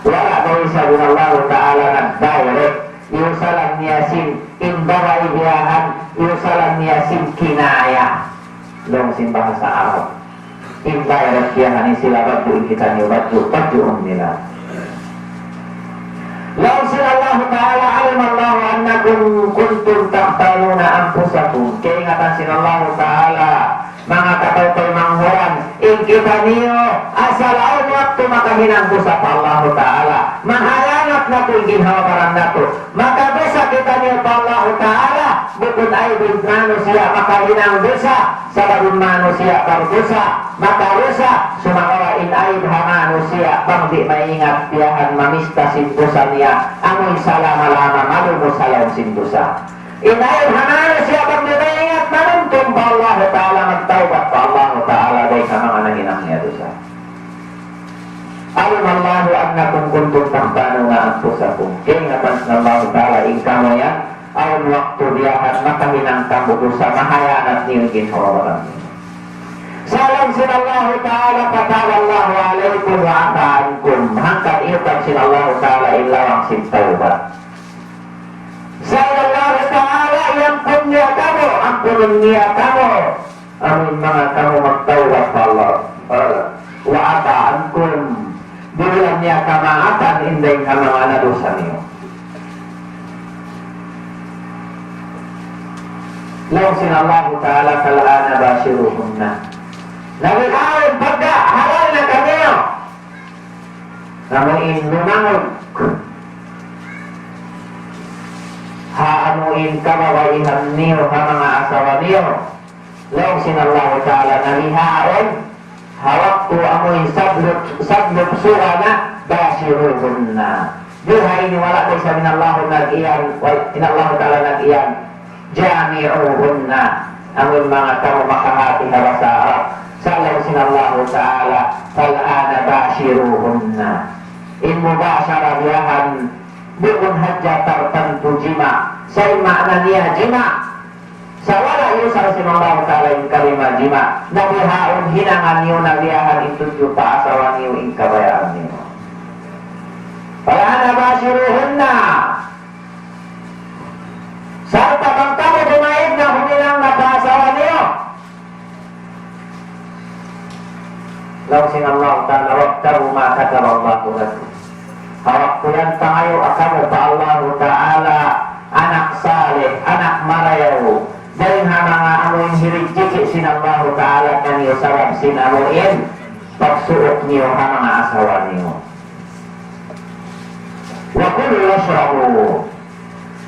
Wala' da isab in Allahu Ta'ala nag-direct, iyusalan niya sin, in babai biya' han, iyusalan niya sin kinaya. Laung sin bahasa Arab. In direct biya' han, in sila badju', in kitaniyu badju', badjuun nila. Laung sin Allahu Ta'ala, علم الله أنكم كنتم تختانون أنفسكم. Kaingatan sin Allahu Ta'ala, manga kataw-taymanghuran, in Kitaniyu, asal awn waktu makahinang dusa pa Allahu Ta'ala. Mahayanat natu' in ginhawa-baran natu'. Makadusa kitaniyu pa Allahu Ta'ala, bukun aib in manusiya' makahinang dusa, sabab in manusiya' bardusa, makarusa, sumagawa' in aib ha manusiya' bang di' maingat biya' han mamista sin dusa niya, amu in salama-lama malumus ha lawm sin dusa. In aib ha manusiya' bang di' maingat manuntung pa Allahu Ta'ala, magtawbat pa Allahu Ta'ala dayn ha manga nahinang niya dusa. علم الله أنكم كنتم تختانون أنفسكم. Kaingatan sin Allahu Ta'ala in kamu yan, awn waktu biya' han makahinang kamu dusa, mahayanat niyu in ginhawa-baran niyu. Sa' laung sin Allahu Ta'ala, فتاب الله عليكم وعفا عنكم. Hangkan iyukab sin Allahu Ta'ala in lawang sin tawbat. Sa' in Allahu Ta'ala, iyampun niya kamu, ampunun niya kamu. Amu in manga kamu magtawbat pa Allah Ta'ala. وعفا عنكم. Dihilan niya kamaafan in dayn ha manga nadusa niyu. Laung sin Allahu Ta'ala, فالآن باشروهن. Na bihaun pagga halal na kaniyu. Amu in lumangug ha amu in kababaihan niyu ha manga asawa niyu. Laung sin Allahu Ta'ala, na bihaun ha waktu amu in sablup, sablup suga na, باشروهن. Bihaini wala' da isab in Allahu nag-iyan, wal-, in Allahu Ta'ala nag-iyan, جامعوهن. Amu in manga kamu makahati ha bahasa Arab. Sa' laung sin Allahu Ta'ala, فالآن باشروهن. In mubashara biya' han, bukun hadja tartantu jima'. Sa' in maana niya jima'. Sa' wala' iyusal sin Allahu Ta'ala in kalima jima'. Na bihaun hinangan niyu na biya' han in tudju pa asawa niyu in kabayaan niyu. فالآن باشروهن. Sarta' bang kamu dumaig na huminang na pa asawa niyu. Laung sin Allahu Ta'ala, وابتغوا ما كتب الله لكم. Ha waktu yan pangayu' kamu pa Allahu Ta'ala anak salih, anak marayaw. Dayn ha manga amu in hirijiki' sin Allahu Ta'ala kaniyu sabab sin amu in pagsuuk niyu ha manga asawa niyu. وكلوا واشربوا.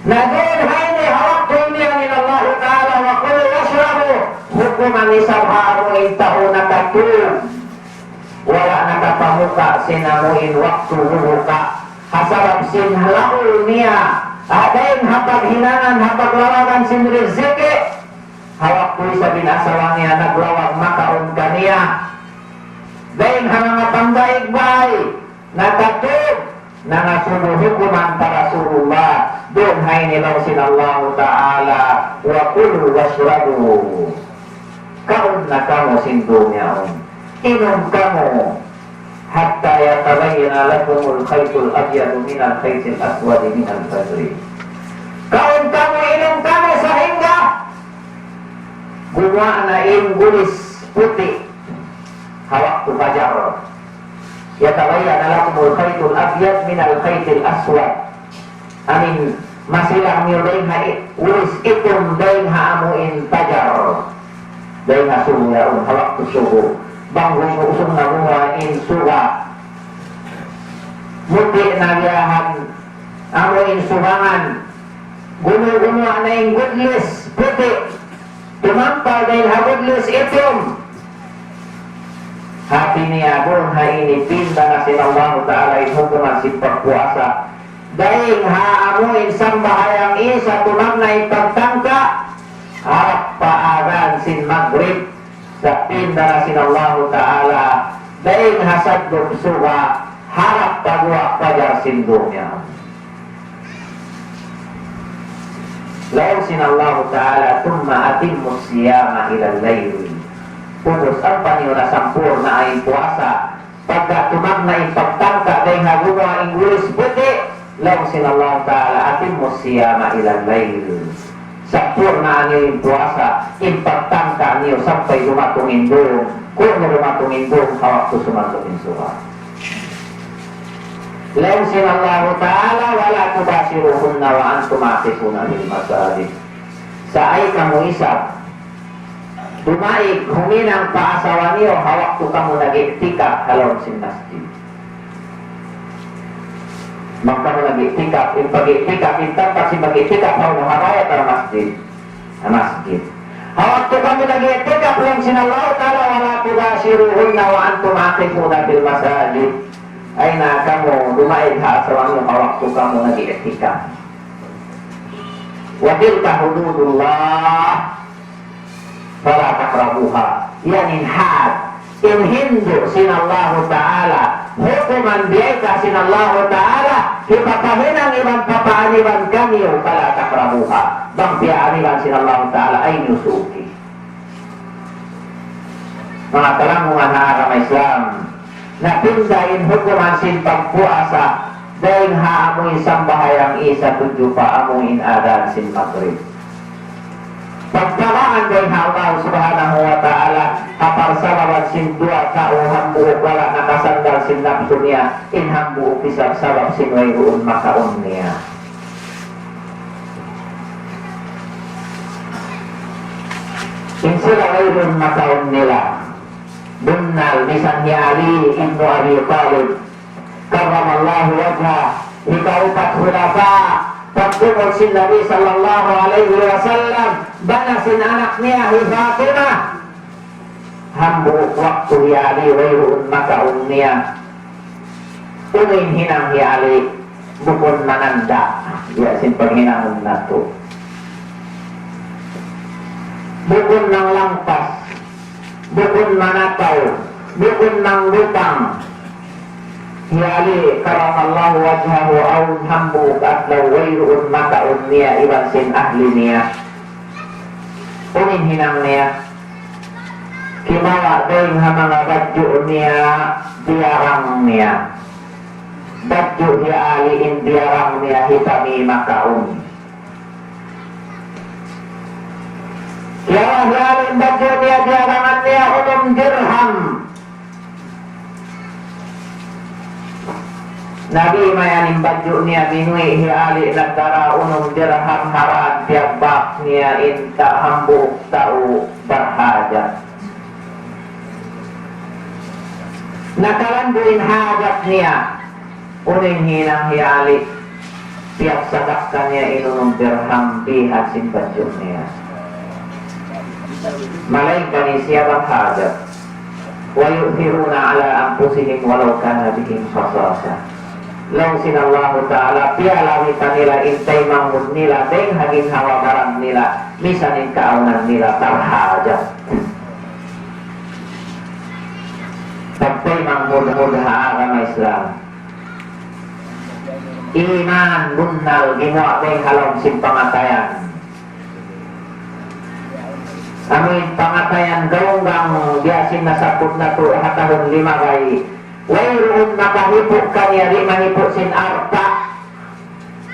Na duun ha ini ha waktu ini in Allahu Ta'ala, وكلوا واشربوا. Hukuman isab ha amu in tau nakatug. Wala' nakapamuka' sin amu in waktu buka. Ha sabab sin laul niya. Dayn ha paghinangan, ha paglawagan sin riziki. Ha waktu isab in asawa niya naglawag makaun kaniya. Dayn ha manga pangbaig-baig. Nakatug, nangasubu hukuman pa Rasulullah. Duun ha ini laung sin Allahu Ta'ala, وكلوا واشربوا. Kaun na kamu sin duun yaun. Inum kamu. حتى يتبين لكم الخيط الأبيض من الخيط الأسود من الفجر. Kaun kamu, inum kamu sahingga gumuwa' na in gulis puti' ha waktu fajar. يتبين لكم الخيط الأبيض من الخيط الأسود. Amin, masilang niyu dayn ha i-, gulis itum dayn ha amu in fajar. Dayn ha subu yaun, ha waktu subu. Bang gumu-, usung na gumuwa' in suga. Muti' na biya' han amu in subangan. Gumuwa'-gumuwa' na in gudlis puti'. Tumampal dayn ha gudlis itum. Hati niya duun ha ini pinda na sin Allahu Ta'ala in hukuman sin pagpuasa. Dayn ha amu in sambahayang isa tumagna' in pagtangka, harap pa adhan sin Maghrib. Sa' pinda na sin Allahu Ta'ala, dayn ha sadlup suga, harap pa guwa' fajar sin dunya. Laung sin Allahu Ta'ala, ثم أتموا الصيام إلى الليل. Ubus ampa niyu na sampurna' in puasa. Pagka tumagna' in pagtangka dayn ha gumuwa' in gulis puti', laung sin Allahu Ta'ala, أتموا الصيام إلى الليل. Sampurna' niyu in puasa, in pagtangka niyu sampay dumatung in dum, kunu' dumatung in dum, ha waktu sumanduk in suga. Laung sin Allahu Ta'ala, ولا تباشروهن وأنتم عاكفون في المساجد. Sa' ayaw kamu isab Dumaig, huminang pa asawa niyu, ha waktu kamu nag-i'tikaf ha lawm sin masjid. Bang kamu nag-i'tikaf, in pag-i'tikaf, in tampat sin mag-i'tikaf, ha unu, ha bay atawa masjid? Ha masjid. Ha waktu kamu nag-i'tikaf, laung sin Allahu Ta'ala, ولا تباشروهن وأنتم عاكفون في المساجد. Ayaw na kamu dumaig ha asawa niyu ha waktu kamu nag-i'tikaf. وتلك حدود الله فلا تقربوها. Yan in had, in hindu' sin Allahu Ta'ala, hukuman biyayta' sin Allahu Ta'ala, hipapahinang iban papaaniban kaniyu, فلا تقربوها. Bang piyaaniban sin Allahu Ta'ala, ayaw niyu suuki. Manga talanggungan ha agama Islam, napinda in hukuman sin pagpuasa, dayn ha amuin sambahayang Isa tudju pa amuin adhan sin Magrib. Pagtagaan dayn ha Allah Subhanahu wa Ta'ala, ha parsababan sin duwa tau hambuuk wala' nakasandal sin napsu niya, in hambuuk isab sabab sin wayruun makaun niya. In sila wayruun makaun nila. Bunnal misan hi Ali ibnu Abi Talib, karramallahu wajhah, hikaupat khulafa, pagtungud sin Nabi sallallahu alayhi wasallam, bana sin anak niya hi Fatima. Hambuuk waktu hi Ali wayruun makaun niya. Unu in hinang hi Ali, bukun mananda'. Biya' sin paghinangun natu'. Bukun nanglangpas, bukun manataw, bukun nanglutang. Hi Ali karramallahu wajhahu, awn hambuuk adlaw wayruun makaun niya iban sin ahli niya. Unu in hinang niya? Kimawa' dayn ha manga badju' niya, diyarang niya. Badju' hi Ali in diyarang niya, hipamī makaun. Kiyawa' hi Ali in badju' niya, diyarangan niya unum dirham. Nabi mayan in badju' niya, binuhi' hi Ali, nagdara unum dirham ha rad, piyagbak niya in ta-, hambuuk tau barhajat. Nakalandu' in hajat niya. Unu in hinang hi Ali? Piyagsadakka niya in unum dirham bihan sin badju' niya. Malayngkan in siya barhajat. ويؤثرون على أنفسهم ولو كان بهم خصاصة. Laung sin Allahu Ta'ala, piyalawita nila in taymanghud nila, dayn ha ginhawa-baran nila, misan in kaawnan nila barhajat. Pagtaymanghud ha agama Islam. Iman bunnal gimuwa' dayn ha lawm sin pangatayan. Amu in pangatayan gaunggang biya' sin nasabbut natu' ha tahun limabay. Wayruun makahipu' kaniya, di' mahipu' sin alta'.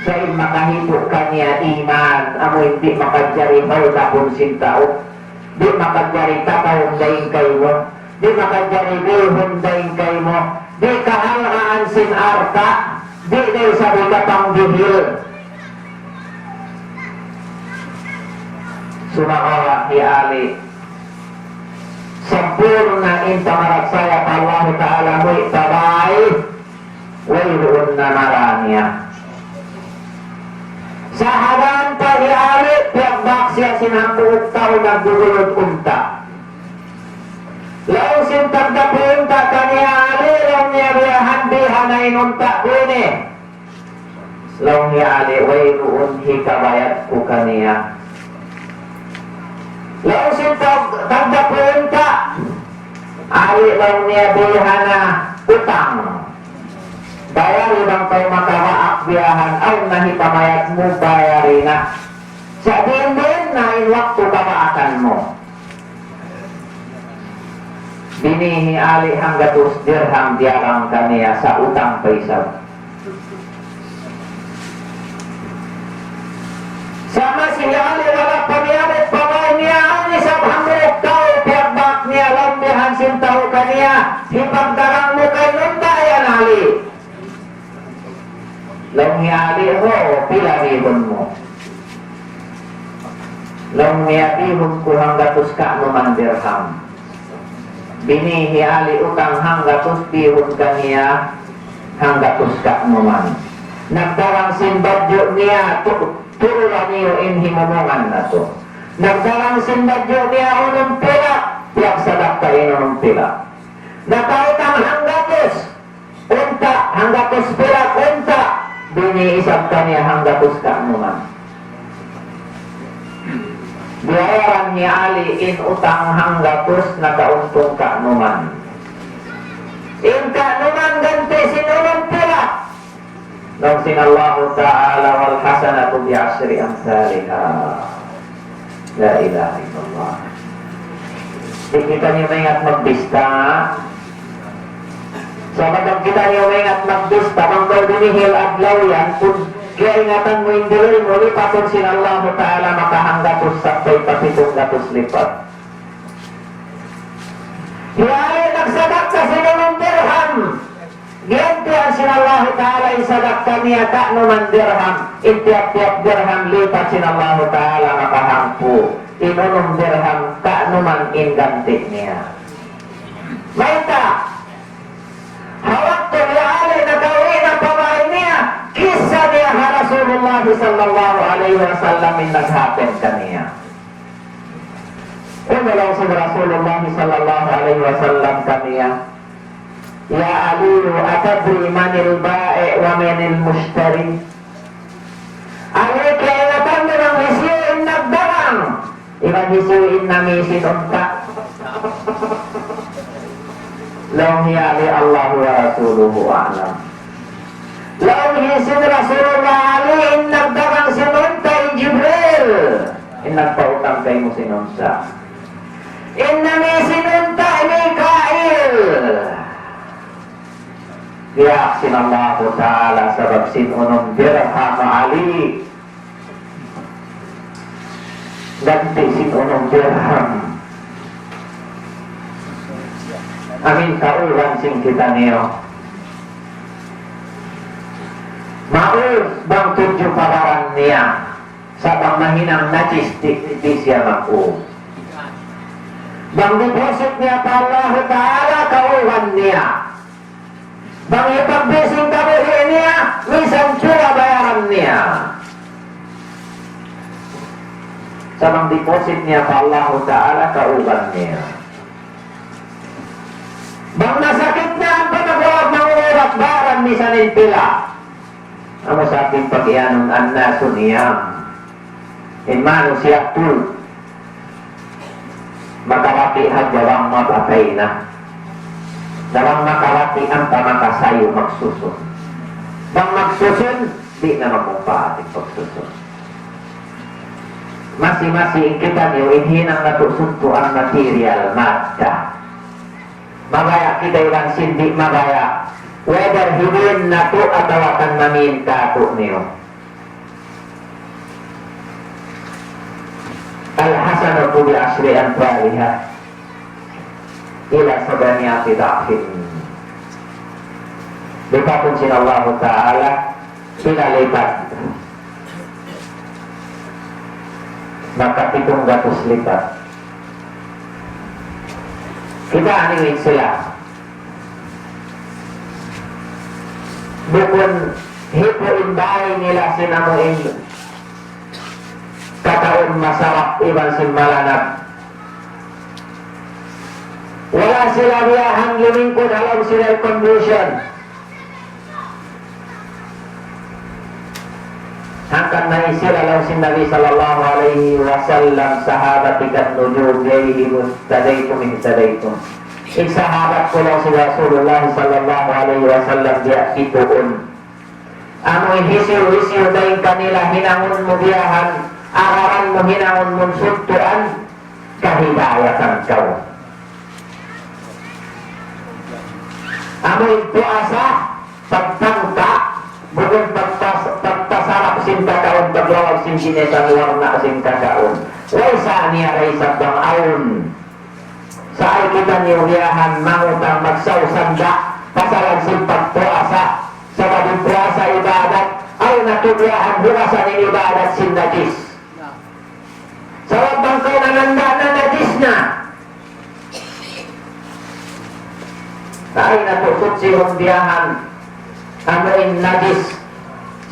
Sa' in makahipu' kaniya iman, amu in di' makajari hawdapun sin tau. Di' makajari tatawun dayn kaymu. Di' makajari bihun dayn kaymu. Di' kahalgaan sin alta'. Di' da isab hikapanggihil. Sumagawa' hi Ali, sampurna' in pamarachaya pa Allahu Ta'ala, muwi' pa bāy, wayruun na mara niya. Sa' ha dān pa hi Ali, piyagbak siya sin hambuuk tau nagdudulud unta'. Laung sin tagdapu unta' kaniya, Ali, laung niya, biya' hān, biya' hān na in unta' ku ini. Laung hi Ali, wayruun hikabayad ku kaniya. Laung sin tag-, tagdapu unta', Ali, laung niya, biya' hān na utang. Bayari bang kaw makabaak biya' hān, awn na hipamayad mu, bayari na. Sa' diin-diin na in waktu kabaakan mu. Bini hi Ali hanggatus dirham diyarang kaniya sa' utang pa isab. Sa' masi hi Ali wala' pa miyabut pa bāy niya, awn isab hambuuk tau piyagbak niya, laung biya' hān sin tau kaniya, hipagdarang mu kaymu unta' yan, Ali. Laung hi Ali, huun, pila bihun mu? Laung niya, bihun ku hanggatus kanuman dirham. Bini hi Ali utang hanggatus, bihun kaniya hanggatus kanuman. Nagdagang sin badju' niya, tu-, turulan niyu in himumungan natu'. Nagdagang sin badju' niya unum pilak, piyagsadakka in unum pilak. Nakautang hanggatus, unta', hanggatus pilak unta', bini isab kaniya hanggatus kanuman. Biyayaran hi Ali in utang hanggatus, nakauntung kanuman. In kanuman ganti' sin unum pilak. Laung sin Allahu Ta'ala, والحسنة بعشر أمثالها. La ilaha illallah. Di' kitaniyu maingat magbista. Sabab bang kitaniyu maingat magbista, bang kaw dumihil adlaw yan, pun kiyaingatan mu in dihil mu, lipatun sin Allahu Ta'ala makahanggatus sampay pa pitung gatus lipat. Hi Ali nagsadakka sin unum dirham. Giyantian sin Allahu Ta'ala in sadakka niya kanuman dirham. In tiyap-tiyap dirham lipat sin Allahu Ta'ala makahangpu'. In unum dirham kanuman in ganti' niya. Mayta'? Ha waktu hi Ali nakawi' na pa bāy niya, kissa niya ha Rasulullah sallallahu alayhi wasallam in nag-happen kaniya. Laung sin Rasulullah sallallahu alayhi wasallam kaniya, يا علي، أتدري من البائع ومن المشتري؟ Ali, kiyaingatan mu bang hisiyu in nagdagang iban hisiyu in nami sin unta'? Laung hi Ali, الله ورسوله أعلم. Laung hi sin Rasulullah, Ali, in nagdagang sin unta' in Jibril, in nagpautang kaymu sin unta'. In nami sin unta' Mikail. Diyaak sin Allahu Ta'ala sabab sin unum dirham Ali. Ganti' sin unum dirham. Amin kauran sin kitaniyu. Maus bang tudju pa baran niya. Sa' bang mahinang najis di', di' siya mag-ū. Bang deposit niya pa Allahu Ta'ala, kauran niya. Bang hipagbi' sin kabuhi' niya, misan pila bayaran niya. Sa' bang deposit niya pa Allahu Ta'ala, kauran niya. Bang nasakit niya, ampa nagwawag mangurat bayaran misan in pila. Amu sa in pagiyanun الناس نيام. In manusiya' tū. Makarati hadja bang mapatay na. Na bang makarati ampa makasayu magsusun. Bang magsusun, di' na magmumpaat in pagsusun. Masi-masi in kitaniyu, in hinang natu' sudtuan material, madda. Mabaya' kita iban sin di' mabaya'. Whether hibin natu' atawa kan maminta' tu niyu. الحسنة بعشر أمثالها إلى سبعمائة ضعف. Lipatun sin Allahu Ta'ala, pila lipat? Maka pitung gatus lipat. Kita' niyu in sila. Bukun hipu' in bāy nila sin amu in kakaun masarap iban sin malanab. Wala' sila biyahan lumingkud ha lawm sin air condition. Hangkan na in sila laung sin Nabi sallallahu alayhi wasallam, sahabati kan nujum, bi ayyihim iqtadaytum ihtadaytum. In sahabat ku laung sin Rasulullah sallallahu alayhi wasallam, biya' kituun. Amu in hisiyu-hisiyu dayn kanila hinangun mu biyahan, agaran mu hinangun mu sudtuan, kahidayatan kaw. Amu in puasa, pagtangka', bukun pagtas-, pagtasarap sin kakaun, paglawag sin ginesan warna' sin kakaun. Way sa niya ray sa bang awn. Sa' ay kitaniyu biyahan mangutang magsaw sanda', pasalan sin pagpuasa. Sabab in puasa ibadat, awn natu' biyahan hugasan in ibadat sin najis. Sabab bang kaw nananda' na najis na. Ay, natututsihun biyahan. Amu in najis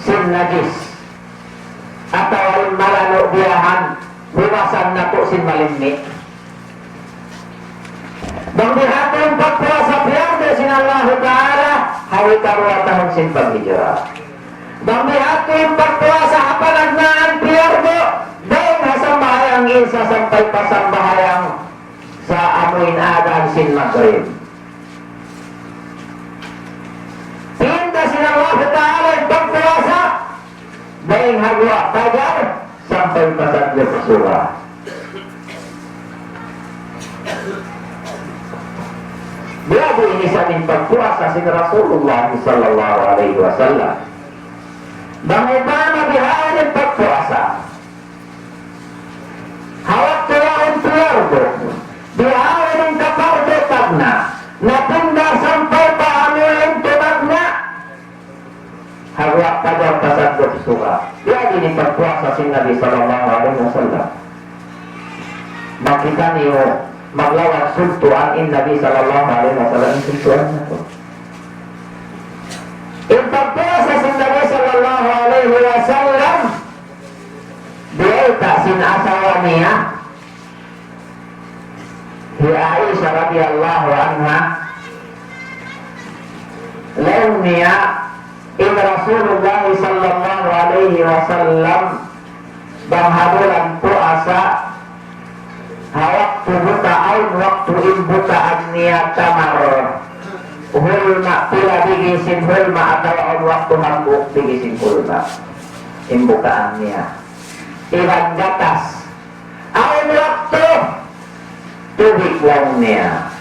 sin najis. Atawa in malanu' biyahan, huwasan natu' sin malimmi'. Bang bihaun pagpuasa piyardu sin Allahu Ta'ala, ha hikaruwa tahun sin paghijra. Bang bihaun pagpuasa ha panagnaan piyardu, dayn ha sambahayang isa sampay pa sambahayang sa amuin adhan sin Maghrib. Pinda sin Allahu Ta'ala in pagpuasa, dayn ha guwa' pajar sampay pa sadlup suga. Biya' diin isab in pagpuasa sin Rasulullah sallallahu alayhi wasallam. Bang upama bihaun in pagpuasa, ha waktu yaun piyardu, bihaun in kapardu tagna', napinda sampay pa amuin tagna', ha guwa' pajar pa sadlup suga. Biya' diin in pagpuasa sin Nabi sallallahu alayhi wasallam. Bang kitaniyu maglawag sugtuan in Nabi sallallahu alayhi wasallam, in sugtuan natu'. In pagpuasa sin Nabi sallallahu alayhi wasallam, biyayta' sin asawa niya, hi Aisha radiyallahu anha, laung niya, in Rasulullah sallallahu alayhi wasallam, bang ha bulan puasa, ha waktu buta, awn waktu in butaan niya tamar, hulma', pila bigi sin hulma', atawa awn waktu hambuuk bigi sin hulma'. In butaan niya. Iban gatas. Awn waktu tubig laung niya.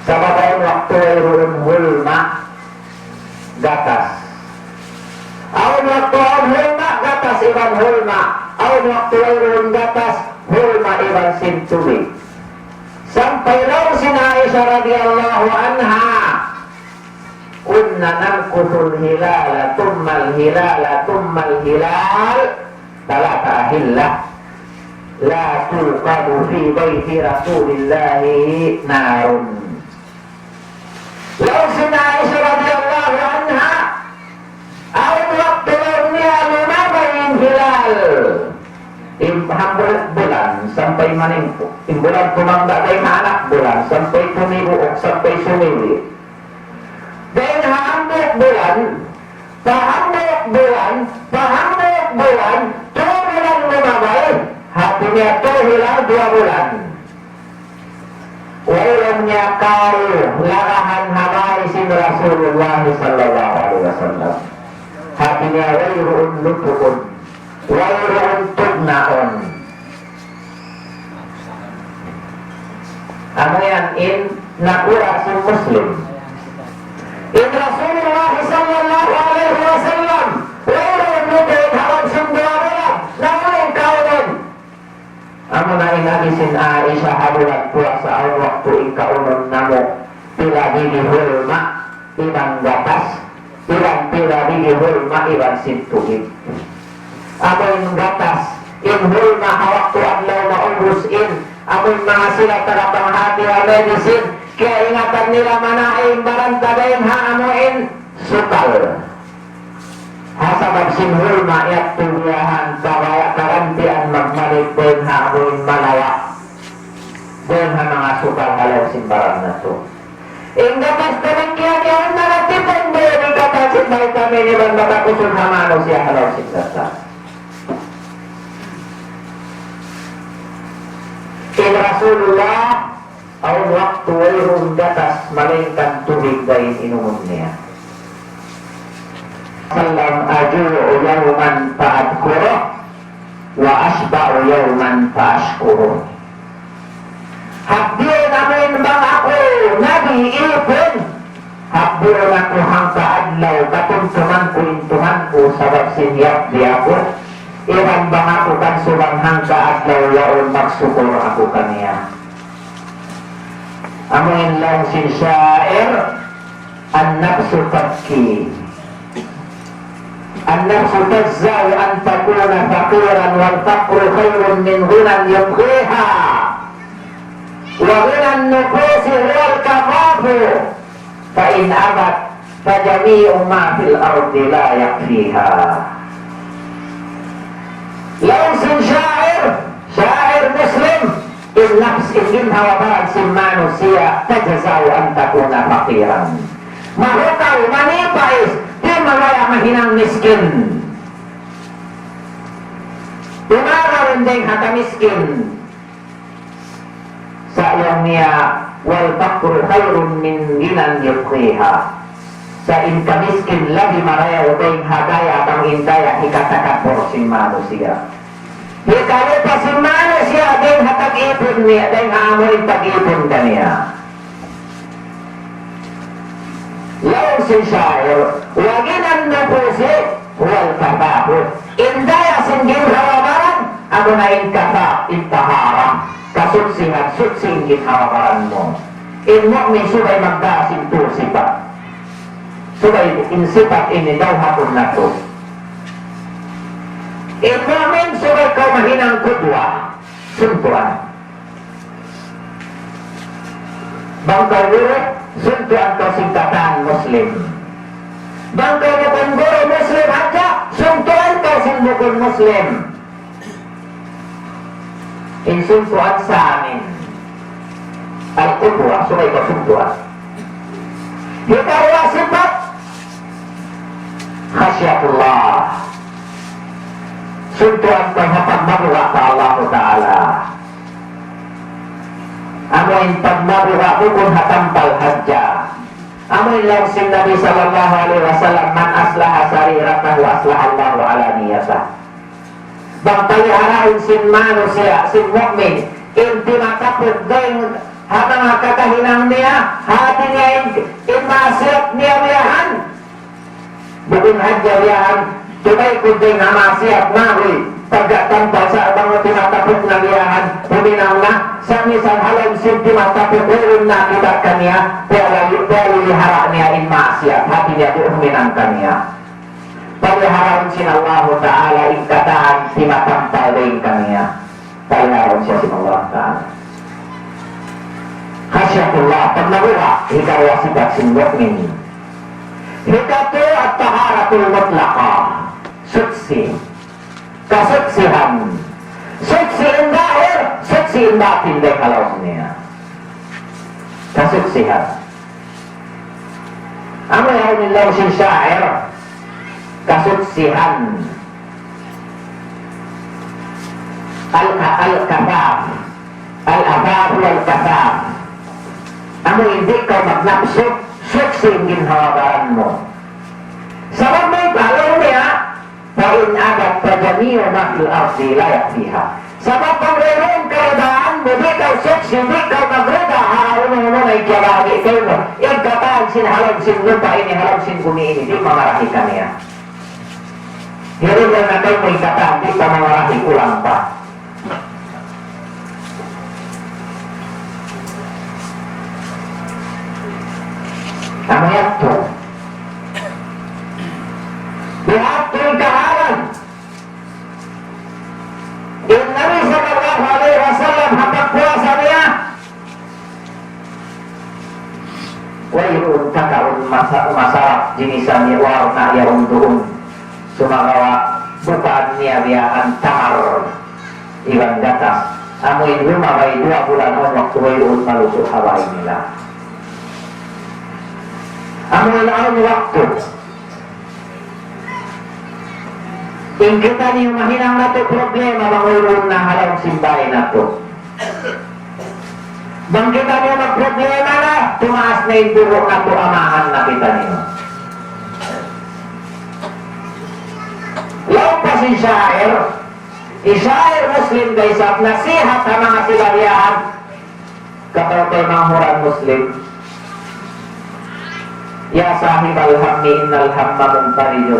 Sabab awn waktu wayruun hulma', gatas. Awn waktu awn hulma', gatas iban hulma'. Awn waktu wayruun gatas, hulma' iban sin tubig. Sampay laung sin Aisha radiyallahu anha, كنا نمكث الهلال ثم الهلال ثم الهلال ثلاث أهلة لا توقد في بيت رسول الله نار. Laung sin Aisha radiyallahu anha, awn waktu laung niya lumabay in hilal. In hambuuk bulan sampay maningku. In bulan tumanda' dayn ha anak bulan sampay tumibuuk, sampay sumiwi. Dayn ha hambuuk bulan, pa hambuuk bulan, pa hambuuk bulan, tū bulan lumabay, hati niya tū hilal duwa bulan. Wayruun niya kaw larahan ha bāy sin Rasulullah sallallahu alayhi wasallam. Hati niya wayruun lutuun, wayruun tugnaun. Amu yan in nakura' sin Muslim. In Rasulullah sallallahu alayhi wasallam, wayruun lutuun ha lawm sin duwa bulan, na amu in kaunun. Amu na in agi sin Aisha ha bulan puasa, awn waktu in kaunun namu', pila bigi hulma', iban gatas, iban pila bigi hulma' iban sin tubig. Amu in gatas, in hulma' ha waktu adlaw maubus in, amu in manga sila taga panghati ha medicine, kiyaingatan nila mana'ay in baran ta dayn ha amu in sukal. Ha sabab sin hulma' yadtu biyahan, kabaya' kagantian magbalik dayn ha amu in malawa'. Dayn ha manga sukal ha lawm sin baran natu'. In gatas damikkiyan yaun na natipun dayn in gatas sin vitamin iban makakusug ha manusiya' ha lawm sin gatas. In Rasulullah, awn waktu wayruun gatas malaingkan tubig da in inumun niya. Sallam, أجوع يوما فأذكره وأشبع يوما فأشكره. Hapdiun amin bang aku Nabi ipun, hapdiun aku hangka adlaw katumtuman ku in Tuhan ku sabab sin hiyapdi aku, iban bang aku kansuban hangka adlaw yaun magsukul aku kaniya. Amu in laung sin syair, النفس تبكي النفس تجزع أن تكون فقيرا والفقر خير من غنى يبغيها وغنى النفوس هو الكفاف فإن أبت فجميع ما في الأرض لا يكفيها. Laung sin syair, syair Muslim, in nafs, in ginhawa-baran sin manusiya', تجزع أن تكون فقيرا. Mahukaw, manipais, di' mabaya' mahinang miskin. Tumagaw in dayng ha kamiskin. Sa' laung niya, والفقر خير من غنى يبغيها. Sa' in kamiskin labi marayaw dayn ha daya bang in daya hikatakabbur sin manusiya'. Hikalupa sin manusiya' dayn ha tag-ipun niya, dayn ha amu in tag-ipun kaniya. Laung sin syair, وغنى النفوس هو الكفاف. In daya sin ginhawa-baran, amuna in kafaf, in tahara. Kasutsihan, suchi in ginhawa-baran mu. In mu'min subay magdā sin tū sipat. Subay in sipat ini dawhatun natu'. In mu'min subay kaw mahinang kudwa. Suntuan. Bang kaw guru, suntuan kaw sin katan Muslim. Bang kaw bukun guru Muslim hadja, suntuan kaw sin bukun Muslim. In suntuan sa amin. Al-qudwa, subay kaw suntuan. Hikaruwa sipat, khasiyatullah. Suntuan kaw ha pagmabuga' pa Allahu Ta'ala. Amu in pagmabuga' bukun ha tampal hadja. Amu in laung sin Nabi sallallahu alayhi wasallam, من أصلح سريرته أصلح الله علانيته. Bang paliharaun sin manusiya', sin mu'min, in timatapuk dayn ha manga kakahinang niya, hati niya in, in maasiyat niya biyahan. Bukun hadja biyahan, tumaykud dayn ha maasiyat, mabuy', pagka tampal sa' bang timatapuk na biyahan, huminang na, sa' misan ha lawm sin timatapuk, wayruun na kita' kaniya, piyalali-, piyalilihara' niya in maasiyat, hati niya di' huminang kaniya. Paliharaun sin Allahu Ta'ala in katan timatampal dayn kaniya. Paliharaun siya sin Allahu Ta'ala. Khasiyatullah, pagmabuga', hikaruwa sipat sin mu'min. Hikatū, at-taharatul mutlaqah. Suchi. Kasuchihan. Suchi in dahir, suchi in batin dayn ha lawm niya. Kasuchihan. Amu yaun in laung sin syair, kasuchihan. Al-, al-kafaf. Al-afaf wal-kafaf. Amu in di' kaw magnapsu, suchi in ginhawa-baran mu. Sabab mayta', laung niya, فإن أبت فجميع ما في الأرض لا يكفيها. Sabab bang wayruun karidaan mu, di' kaw suchi, di' kaw magrida ha unu-unu na in kiyabahagi' kaymu. In katan sin ha lawm sin lupa' ini, ha lawm sin bumi ini, di' mamarahi kaniya. Hirihil na kaymu in katan, di' pa mamarahi, kulang pa. Amu yadtu. Bihadtu in kahalan. In Nabi sallallahu alayhi wasallam ha pagpuasa niya, wayruun kakaun masa-, masarap jinisan niya, warna' yaun duun. Sumagawa', bukaan niya biya' antamar iban gatas. Amu in lumabay duwa bulan awn waktu wayruun malutu' ha bāy nila. Amu in awn waktu in kitaniyu mahinang natu' problema bang wayruun na ha lawm sin bāy natu'. Bang kitaniyu magproblema na, tumaas na in dugu' natu', amahan na kitaniyu. Laung pa sin syair, in syair Muslim da isab nasihat ha manga sila biyahan. Kataw-taymanghuran Muslim. يا صاحب الهم إن الهم منفرج.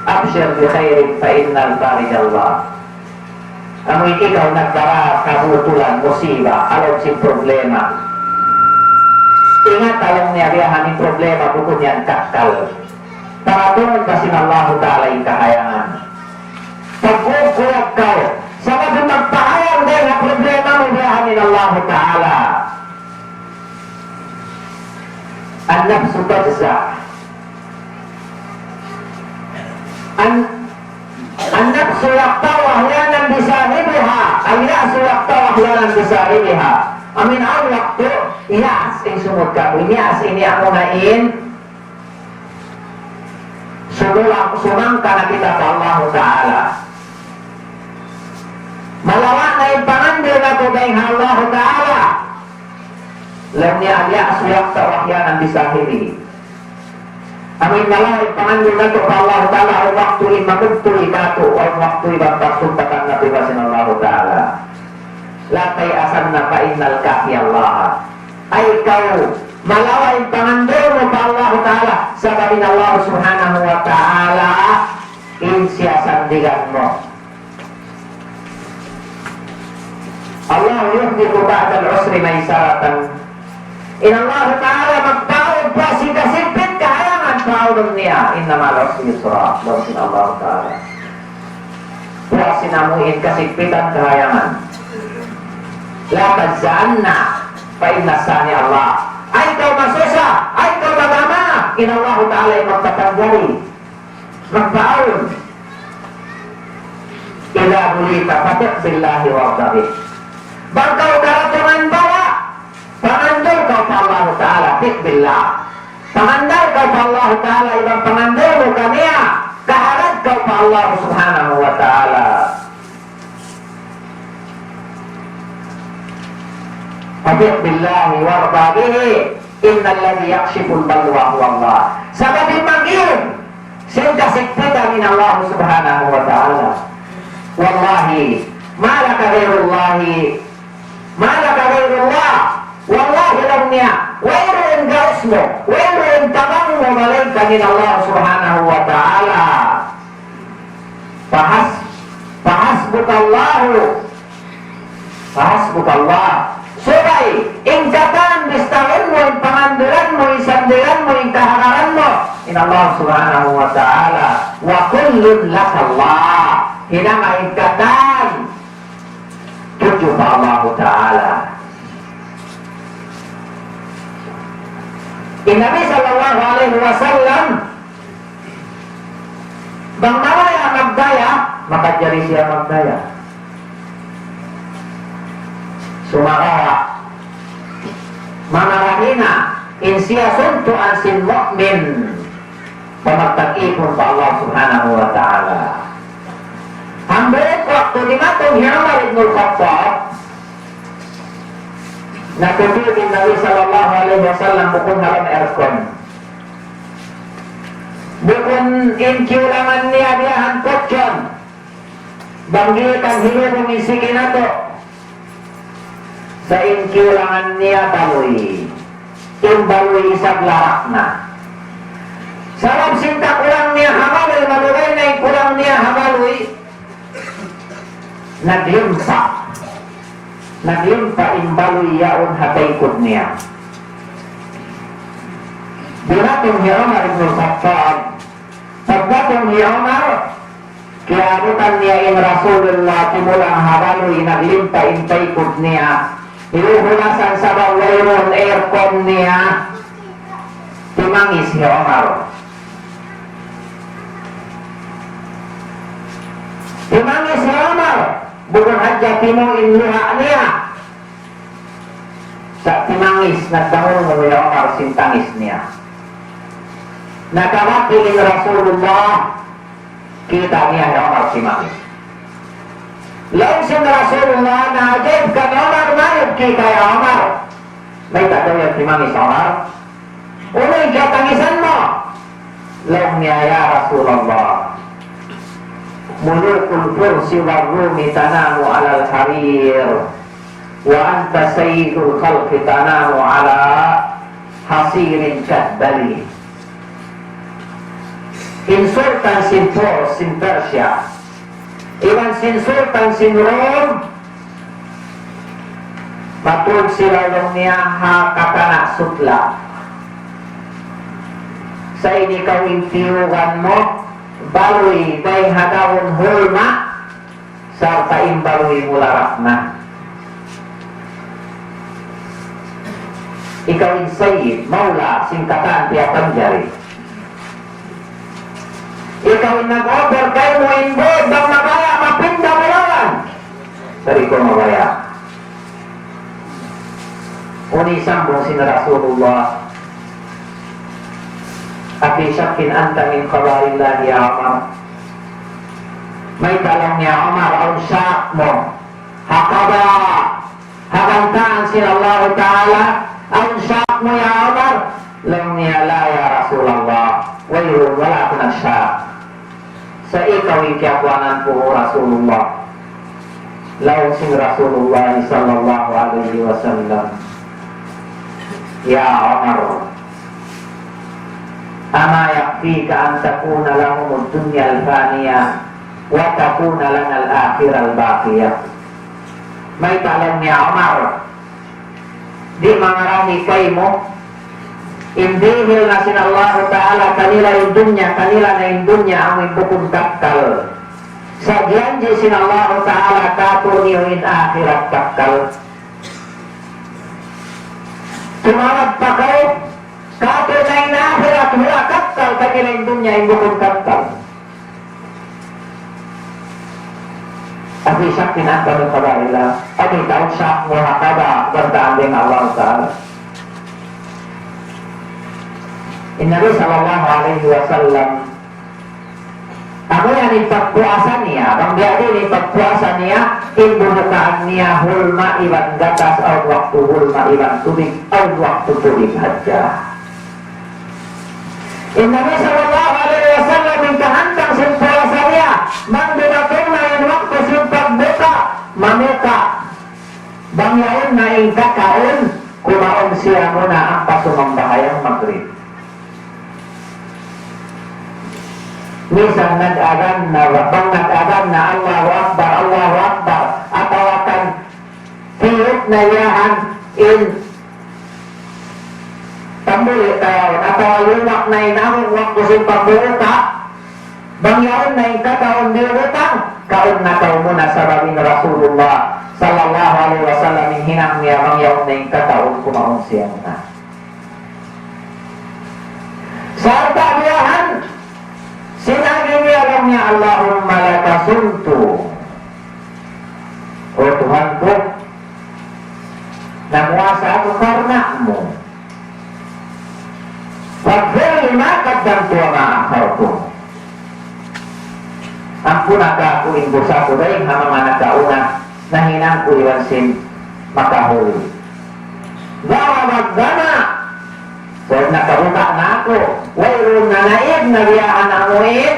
أبشر بخير فإن الفارج الله. Amu in ikaw nagdara kabutulan, musiba, ha lawm sin problema. Ingat, laung niya, biyahan in problema bukun yan kakkal. Paratungun pa sin Allahu Ta'ala in kahayangan. Pagkukuyag kaw. Sabab in magpahayang dayn ha problema mu biya' ha yan in Allahu Ta'ala. النفس تجزع. الن-، النفس يقطع أحيانا بصاحبها، اليأس يقطع أحيانا بصاحبها. Amu in awn waktu, ya'as in sumud kamu, in ya'as ini amuna in sumulang, sumangka na kita pa Allahu Ta'ala. Malawa' na in pangandul natu' dayn ha Allahu Ta'ala. Laung niya, اليأس يقطع أحيانا بصاحبه. Amu in malawa' in pangandul natu' pa Allahu Ta'ala, awn waktu in mamugtuy katu', awn waktu in pagsuntukan natu' pa sin Allahu Ta'ala. لا تيأسن فإن الكافي الله. Ay kaw, malawa' in pangandul mu pa Allahu Ta'ala, sabab in Allah Subhanahu wa Ta'ala, in siya sandigan mu. الله يحدث بعد العسر ميسرة. In Allahu Ta'ala magpaawn pa sin kasigpit kahayangan, paawnun niya. إن مع العسر يسرا. Laung sin Allahu Ta'ala. Puas sin amu in kasigpitan kahayangan. لا تجزعن فإن السامع الله. Ay kaw masusa, ay kaw magama, in Allahu Ta'ala in magpatanggari. Magpaawn. إذا بليت فثق بالله وارض به. Bang kaw karatungan bala', pangandul kaw pa Allahu Ta'ala, ثق بالله. Pangandal kaw pa Allahu Ta'ala, iban pangandul mu kaniya, kaharap kaw pa Allah Subhanahu wa Ta'ala. فثق بالله وارض به. إن الذي يكشف البلوى هو الله. Sabab in mag-iyan sin kasigpitan in Allah Subhanahu wa Ta'ala. والله ما لك غير الله، ما لك غير الله. Wallahi, laung niya, wayruun gaus mu, wayruun tabang mu, malaingkan in Allah Subhanahu wa Ta'ala. فحسب-، فحسبك الله. فحسبك الله. Subay, in katan bistahun mu, in pangandulan mu, in sandilan mu, in kahagaran mu, in Allah Subhanahu wa Ta'ala. وكل لك الله. Hinanga in katan tudju pa Allah Ta'ala. In Nabi sallallahu alayhi wasallam, bang mabaya' magdaya, makajari siya magdaya. Sumagawa', manga rahina, in siya suntuan sin mu'min, pamagtag-ipun pa Allah Subhanahu wa Ta'ala. Hambuuk waktu dimatung hi Umar ibn al-Khattab, natutug in Nabi sallallahu alayhi wasallam bukun ha lawm aircon. Bukun in kiyulangan niya biya' ha kutsun. Bang gikan hilubung in siki natu'. Sa' in kiyulangan niya baluy. In baluy isab larak na. Sabab sin kakulang niya ha baluy, malugay na in kulang niya ha baluy. Naglimpa. Naglimpa in baluy yaun ha taykud niya. Dumatung hi Umar ibn Khattab. Pagdatung hi Umar, kiyaabutan niya in Rasulullah, timulang ha baluy, naglimpa in taykud niya. Hinuhulasan sabab wayruun aircon niya. Timangis hi Umar. Timangis hi Umar. Bukun hadja timu' in luha' niya. Sa' timangis, nagdangul hi Umar sin tangis niya. Nakabati in Rasulullah, kita' niya hi Umar timangis. Laung sin Rasulullah, naajaib kan Umar, mayta' kita' hi Umar. Mayta' daw yan timangis, Umar? Unu in katangisan mu? Laung niya, يا رسول الله، ملوك الفرس والروم تنام على الحرير، وأنت سيد الخلق تنام على حصير كالبلي. In sultan sin Pers, sin Persia, iban sin sultan sin Rom, matulug sila laung niya ha katana sutla. Sa' in ikaw in tiyugan mu, baluy dayng ha dahun hulma, sarta' in baluy mu larak na. Ikaw in sayyid, mawla, sin katan piyapanjari. Ikaw in nag-offer kaymu in bud, bang mabaya' mapinda mu laung. Sa' di' kaw mabaya'. Unu in sambung sin Rasulullah, أفي شك أنت من قضاء الله يا عمر؟ Mayta' laung niya, Umar, awn shak mu ha qada, ha gantaan sin Allahu Ta'ala, awn shak mu ya Umar? Laung niya, لا يا رسول الله, wayruun, wala' aku nag-shak. Sa' ikaw in kiyakuanan ku, O Rasulullah. Laung sin Rasulullah sallallahu alayhi wasallam, يا عمر، أما يكفيك أن تكون لهم الدنيا الفانية وتكون لنا الآخرة الباقية؟ Mayta' laung niya, Umar, di' mangarahi kaymu in dihil na sin Allahu Ta'ala kanila in dunya, kanila na in dunya amu in bukun kakkal. Sa' giyanji' sin Allahu Ta'ala kātu'niyu in akhirat kakkal. Tumawag pa kaw, kātu' na in akhirat, wala' kakkal, kanila in dunya in bukun kakkal. أفي شك أنت من قضاء الله؟ Mayta' awn shak mu ha qada, gantaan dayn ha Allah Ta'ala? In Nabi sallallahu alayhi wasallam, amu yan in pagpuasa niya, bang biya' diin in pagpuasa niya, in bubukaan niya hulma iban gatas, awn waktu hulma iban tubig, awn waktu tubig hadja. In Nabi sallallahu alayhi wasallam in kahantang sin puasa niya, bang dumatung na in waktu sin pagbuka, mamuka. Bang yaun na in kakaun, kumaun siya muna ampa sumambahayang Magrib. Misan nag-adhan na, bang nag-adhan na, Allahu Akbar, Allahu Akbar, atawa kan tiyuk na yahan in tambuli' ta yaun, atawa lumak na in amun waktu sin pagbuka, bang yaun na in kakaun diyubutang, kaun na kaw muna sabab in Rasulullah sallallahu alayhi wasallam in hinang niya bang yaun na in kakaun kumaun siya muna. Sarta' biyahan, sin agi niya laung niya, اللهم لك صمت. O Tuhan ku, namuasa aku karna' mu. فاغفر لي ما قدمت وما أخرت. Ampuna kaku' in dusa ku dayn ha manga nakauna, nahinang ku iban sin makahuli. ذهب الظمأ. So, nakabuta' na aku. Wayruun na naig na biya' amu in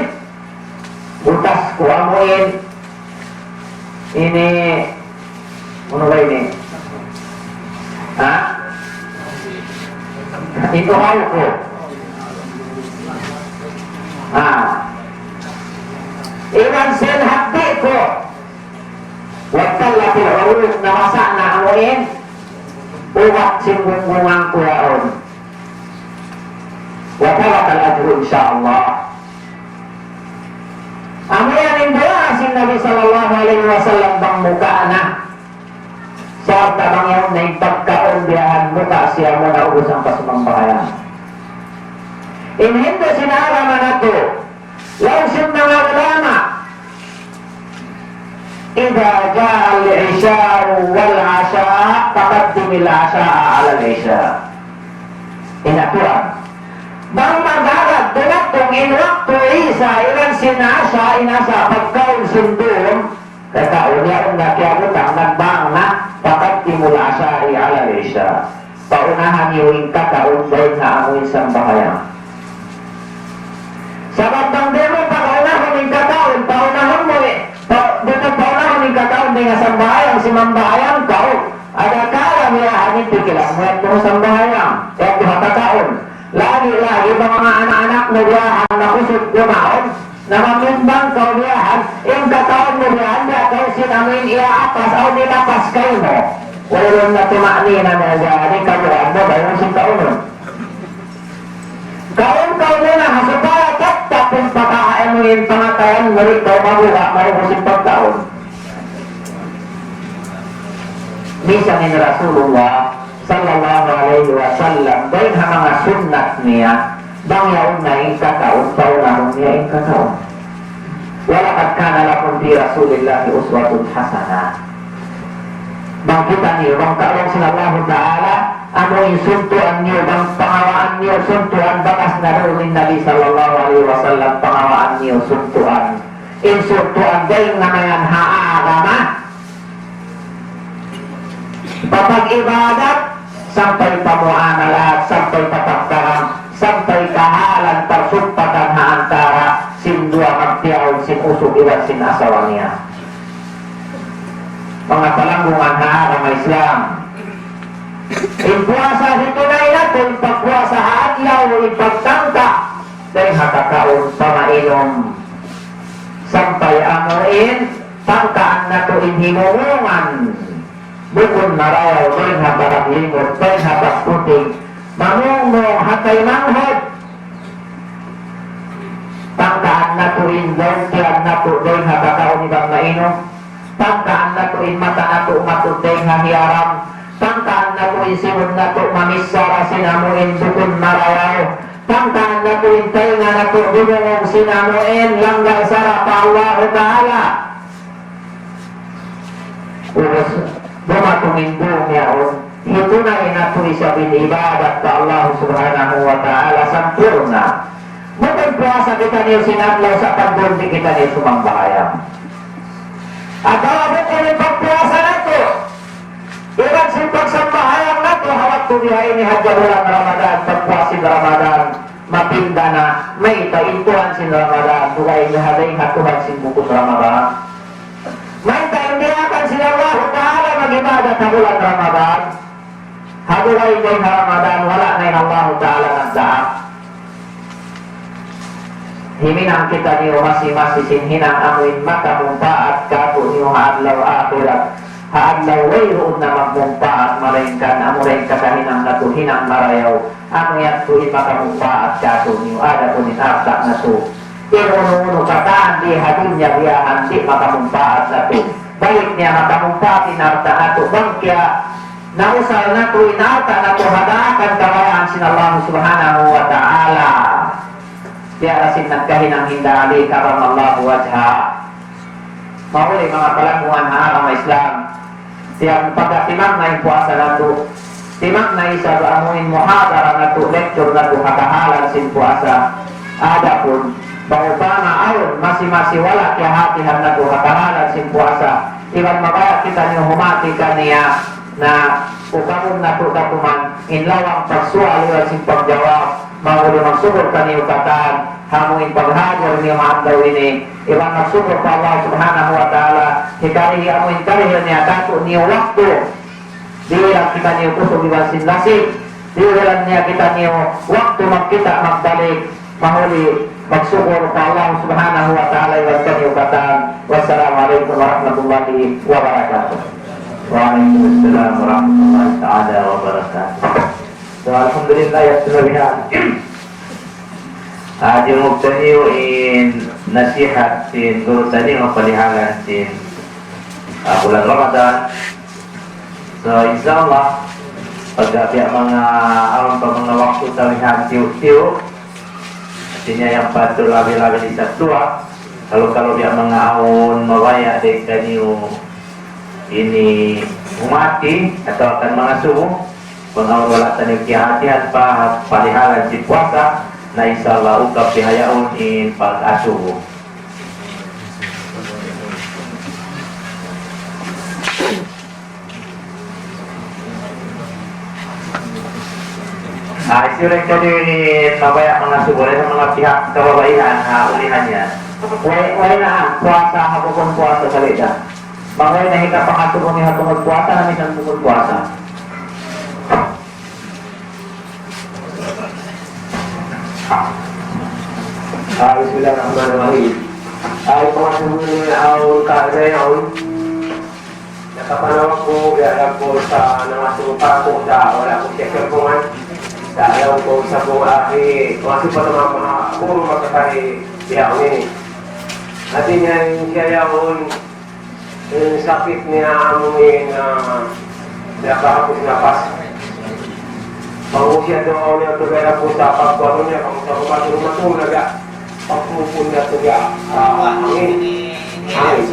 butas ku amu in. Ini, unu ba ini? Ha? In uhaw ku. Ha. Iban sin hati ku. وابتلت العروق, nabasa' na amu in ubat sin bunggungan ku yaun. وثبت الأجر إن شاء الله. Amu yan in duwaa sin Nabi sallallahu alayhi wasallam bang muka na. Sarta' bang yaun na in pagkaun biyahan muka siya muna ubus ampa sumambahayang. In hindu' sin agama natu', laung sin manga ulama, إذا جاء العشاء والعشاء فقدم العشاء على العشاء. In aturan. Bang magagad dumatung in waktu Isa, iban sin Asha, in Asha pagkaun sin dum, kakaun yaun na kiyabutang nagbang na, فقدموا العشاء على العشاء. Paunahan niyu in kakaun dayn ha amu in sambahayang. Sabab bang di' mu pakaunahun in kakaun, paunahun mu in, pa, di' mu paunahun in kakaun dayn ha sambahayang, simambahayang kaw. Adakala biya' ini pikilan mu yadtu sambahayang, yadtu ha kakaun. Lagi'-lagi' bang manga anak-anak mu biya' nakusug kumaun. Na mamimbang kaw biyahan, in kakaun mu biyahan, biya' kaw sin amu in iyaapas, awn niyapas kaymu. Wayruun na tuma'nina na biyahan, in kabuan mu, bang mu sin kaunun. Kaun kaw mu In pangatayan, mari daw mabuga', mari mu sin pagkaun. Misan in Rasulullah sallallahu alayhi wasallam, dayn ha manga sunnat niya, bang yaun na in kakaun, paunahun niya in kakaun. وَلَقَدْ كَانَ لَكُمْ فِي رَسُولِ اللَّهِ أُسْوَةٌ حَسَنَةٌ. Bang kitaniyu, bang kaulung sin Allahu Ta'ala, amu in suntuan niyu, bang pangawaan niyu, suntuan bakas na duun in Nabi sallallahu alayhi wasallam, pangawaan niyu, suntuan. In suntuan dayn ha mayan ha agama. Pa pag-ibadat, sampay pa muamalat, sampay pa pagdagang, sampay kahalan parsumpatan ha antara sin duwa magtiyaun sin usug iban sin asawa niya. Manga palanggungan ha agama Islam. In puasa hitunay natu', in pagpuasa ha adlaw, in pagtangka dayn ha kakaun, pamainum, sampay amu in tangkaan natu' in himumungan. Bukun marayaw, dayn ha paglimut, dayn ha pagputing, mamungmung ha taymanghud. Tangkaan natu' in daun tiyan natu', dayn ha kakaun iban mainum. Tangkaan natu' in mata natu' matud dayn ha hiyaram. Tangkaan natu' in simud natu' mamichara sin amu in bukun marayaw. Tangkaan natu' in taynga natu' dumungug sin amu in langgal sara' pa Allahu Ta'ala. Ubus, dumatung in dum yaun, hitunay natu' isab in ibadat pa Allah Subhanahu wa Ta'ala sampurna'. Bukun puasa kitaniyu sin adlaw sa' pagdum di' kitaniyu sumambahayang. Atawa bukun in pagpuasa natu', iban sin pagsambahayang natu' ha waktu bihaini hadja bulan Ramadan, pagpuas sin Ramadan, mapinda na, mayta' in Tuhan sin Ramadan, dugaing ha dayn ha Tuhan sin bukun Ramadan. Mayta' in diyaakan sin Allahu Ta'ala mag-ibadat ha bulan Ramadan. Ha dugaing dayn ha Ramadan, wala' na in Allahu Ta'ala nagdaak. Huminang kitaniyu masi-masi sin hinang amu in makamumpaat kātu'niyu ha adlaw akhirat. Ha adlaw wayruun na magmumpaat, malaingkan amu ra in kakahinang natu' hinang marayaw, amu yadtu in makamumpaat kātu'niyu, adapun in alta' natu', in unu-unu katan di ha dunya biyahan di' makamumpaat natu'. Balik niya makamumpaat in alta' natu', bang kiya nausal natu' in alta' natu' ha daakan kabayaan sin Allah Subhanahu wa Ta'ala. Biya' da sin nagkahinang hinda Ali karamallahu wajhah. Mahuli manga palanggungan ha agama Islam. Tiyan pagka timagna' in puasa natu'. Timagna' isab amu in muhadara natu', lecture natu' ha kahalan sin puasa. Adapun, bang upama awn masi-masi wala' kiyahatihan natu' ha kahalan sin puasa, iban mabaya' kitaniyu humati kaniya, na ukabun natu' da kuman in lawang pagsual iban sin pagjawab. Mahuli magsukul kaniyu katan, ha amu in paghadir niyu ha adlaw ini, iban magsukul pa Allah Subhanahu wa Ta'ala, hikari amu in karihil niya kātu'niyu waktu. Dihilan kitaniyu kusug iban sin lasik, dihilan niya kitaniyu waktu magkita' magbalik, mahuli magsukul pa Allah Subhanahu wa Ta'ala iban kaniyu katan. Wassalamu alaykum warahmatullahi wabarakatuh. وعليكم السلام ورحمة الله تعالى وبركاته. So, alhamdulillah, ya, sinabihan. Ah, diyungug taniyu in nasihat sin guru taniyu ha palihalan sin, ah, bulan Ramadan. So, insya Allah, pagka biya' manga, awn pa manga waktu taniyu tiyu'-tiyu', hati niya yan pa labi-labi di sa tuwa. Kalu-kalu biya' manga awn mabaya' dayn kaniyu ini humati atawa kan mangasubu, bang awn wala' taniyu kiyahatihan pa palihalan sin puasa, na insya Allah ukab bihaun in pag-asubu. Ah, hisiyu ra in kaniyu ini mabaya' mangasubu, dayn ha manga pihak kababaihan, ha ulihan niya. Way, way na, ah, puasa, ha bukun puasa, salita. Bang way na hikapangasubu niyu ha tungud puasa, na misan bukun puasa. Ah, bismillahirrahmanirrahim. Ay, pangasubu niya, awn ka, na yaun. Nakapanaw aku, biya' aku sa nangasubu pa aku, sa wala' aku siya kiyagpungan. Sa ayaw ku sa bunga ahi, kasi pa naman mga puro makakari biya' ini. Hati niya in siya yaun, in sakit niya amu in, ah, nakahapus napas. Pag-ubus siya duun niya tuud, kaya na po sa pagkuhan niya, pag sa kumain, lumatulog na siya. Pagpupun niya tuud siya, ah, hangin. Hangin.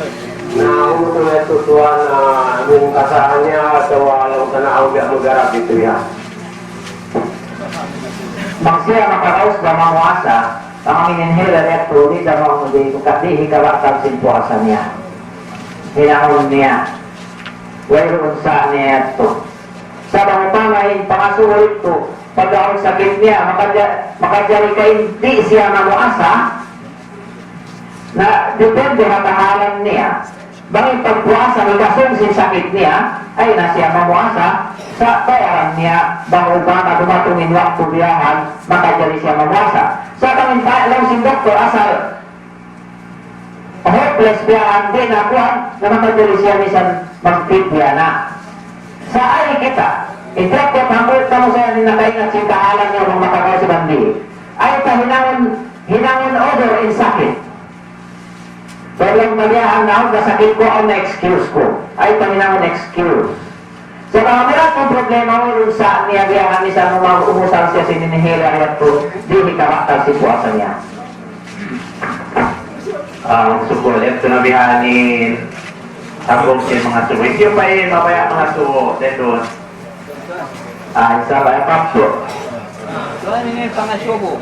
Na, unu tuud niya tutuan, ah, yung kasahan niya, atawa laung tanaw niya, magharap dito niya. Bang siya makaraus ba mamuasa, bang amin in hila niya tuud, di' da maunudi, kadi hikabatal sin puasa niya. Hinangun niya. Wayruun sa niya tuud. Sa' bang upama in pangasubu yadtu, pag awn sakit niya, makaja-, makajari ka in di' siya mamuasa, na depende ha kahalan niya. Bang in pagpuasa, hikasūng sin sakit niya, ayaw na siya mamuasa, sa' bayaran niya, bang upama dumatung in waktu biyahan, makajari siya mamuasa. Sa' bang in pa-, laung sin doktor, asal hopeless biya' yan, di' na kuwan, na makajari siya misan magpipidya na. Sa' ari kita, in tiap-tiap hangpu' kamu sa' in nakaingat sin kahalan niya, bang makakaw sa bandi. Ayaw ta hinangun, hinangun uzur in sakit. Pero in biyahan na, "Awn na sakit ku, awn na excuse ku." Ayaw ta hinangun excuse. Sa' bang marayaw in problema mu, sa' niya biyahan, misan mu mag-umusal siya sin hinihila niya tuud, di' hikabatal sin puasa niya. Ah, sukul, yadtu na bihaini, tapos sin manga subu. Hisiyu pa in mabaya' mangasubu, didtu. Ah, isa pa, ya, Papsu. Tuwan, ini pangasubu.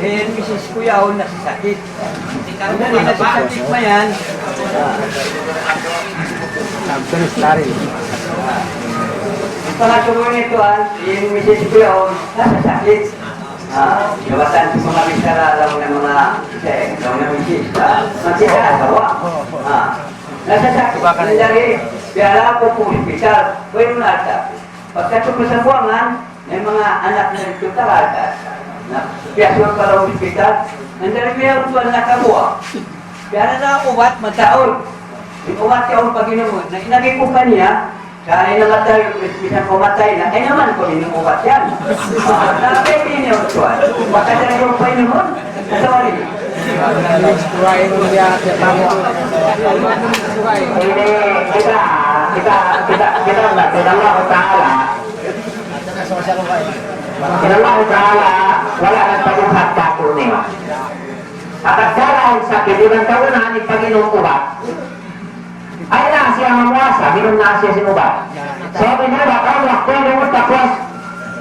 Eh, in misis ku yaun nasasakit. Ini nasasakit mayan. Terus lari. In pangasubu ini, tuwan, in misis ku yaun nasasakit. Ah, jawatan sin manga bichara, laung na manga, eh, laung na misis. Ah, magsisara, tawa. Ah, nasasakit. Manjari, piyala aku pa hospital. Wayruun na alta'. Pagkadtu ku ha Sambuwangan, in manga anak niya didtu taga-taga. Na, piyasuwag pa ha hospital, nanjari biya' tuwan nakabuwag. Piyala na ubat, mataud. In ubat yaun pag-inumun, na in agi ku kaniya, kari na matay, bisan ku matay na, kaya naman ku minum ubat yan. Ah, na, pwede niya tuwan. Baka dyan yung painumun. Sorry. Ini kita, kita, kita, kita na, kita Allah Ta'ala. Kita Allah Ta'ala, wala' nagpabuhat kātu' niya. At at sara ang sakit, iban kauna ni pag-inom ubat. Ayaw na siya mamuasa, minum na siya sin ubat. Sabab in ubat, awn waktu in ubat, tapos,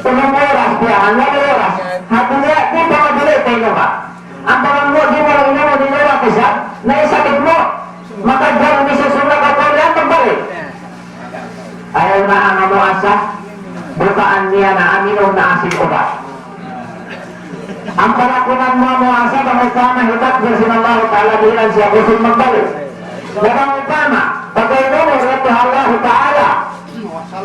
unum oras, biyahan, walu oras. Hati niya, di' pa maduli pa in ubat. Ampa bang mu, di' mu na inumun in ubat isab, na in sakit mu, makajari misusunod ka pa ulit, magbalik. Ayaw na mamuasa, bukaan niya na, minum na sin ubat. Ampa lakunan mu mamuasa, bang upama hitakdir sin Allah Ta'ala, dihilan siya kusug magbalik. Na bang upama, pagka in umur yadtu ha Allah Ta'ala,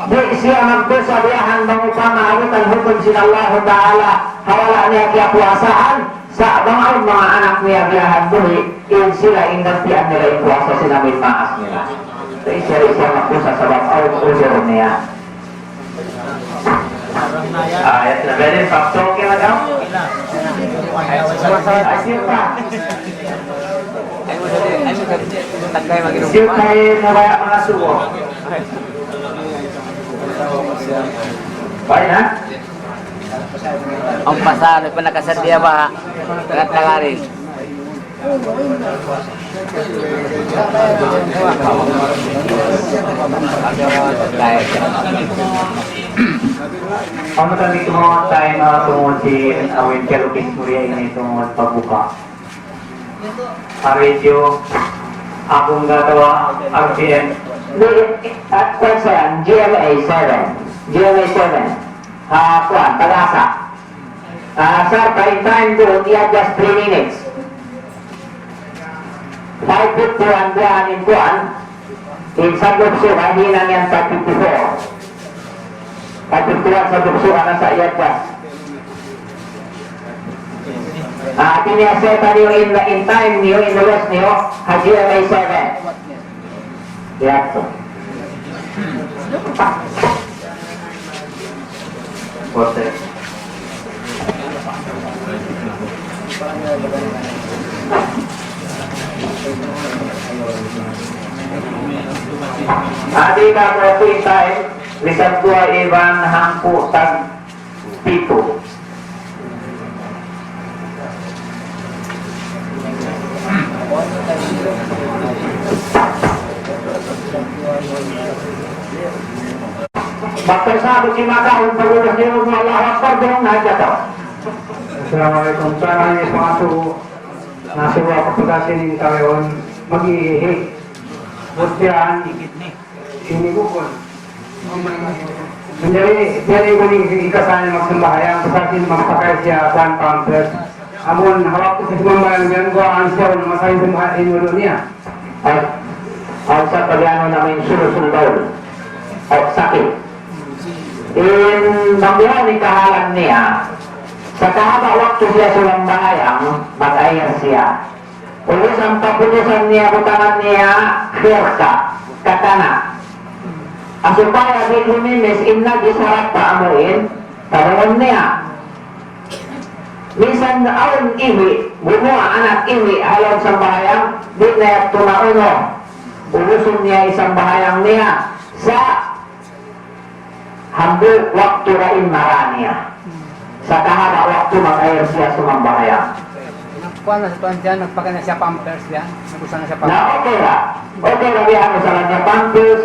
di' siya magdusa biyahan, bang upama abutan hukum sin Allah Ta'ala, ha wala' niya kiyapuasahan, sa' bang awn manga anak niya biyahan buhi', in sila in gantian nila in puasa sin amu in maas nila. Di' siya, di' siya magdusa sabab awn uzur niya. Ah, yes, na very fast. So, okay na daw? Ay, siya pa. Siya pa in mabaya' mangasubu. Baik na? Ang pasal, pa nakasadya ba? Taga-taga rin. Amu taniyu in time, ah, tungud sin, ah, winter, istorya ini tungud pagbuka. Ah, radio, akun gatawa, R T M. Di', ah, kuwan sa yan, G M A seven. G M A seven. Ah, kuwan, Tagasa. Ah, sir, pa in time duun, i-adjust three minutes. Five fifty-one biya' in kuwan, in San Luksukan, hinang yan five fifty-four. Five fifty-one San Luksukan, asa i-adjust. Ah, hati niya, set niyu in, in time niyu, in oras niyu, ha G M A seven. Yadtu. Bote. Kita ko free time, lisag duwa iban hangpu' tag pitu. Magpasabot si Makahon, pag-ubus niya, Allahu Akbar, doon na siya to. Assalamu alaikum. Sana ay pangasubo. Nasuwa ko pagka sining tawon, mag-iihi. Buti yan. Ini bukun. Jadi, jadi ko ni ikasan magsambahayang, sa akin magpakay siya kuwan pampers. Amun hawak ko sa sumambahayang yan, kuwan siya, masay sumbahayin ulo niya. Ay, ay, sa pag-ano namin sulusul baul. O, sakit. In, bang biya' ni kahalan niya, sa kahaba' waktu siya sumambahayang, mag-ayar siya. Ubusan, paputusan niya, butangan niya, khirqa, katana. Supaya di' lumimis in najis harap pa amuin, tanungun niya. Minsan awn ihi', gumuwa' anak ihi', ha lawm sambahayang, di' na yadtu maunu. Ubusun niya in sambahayang niya. Sa' hambuuk waktu ra in mara niya. Sa' kahaba' waktu mag-ayar siya sumambahayang. Nagkuha na sa tuwan siya, nagpakay na siya pampers niya. Nag-usa na siya pampers. Na, okay ra. Okay ra biya' anu sa kanya pampers.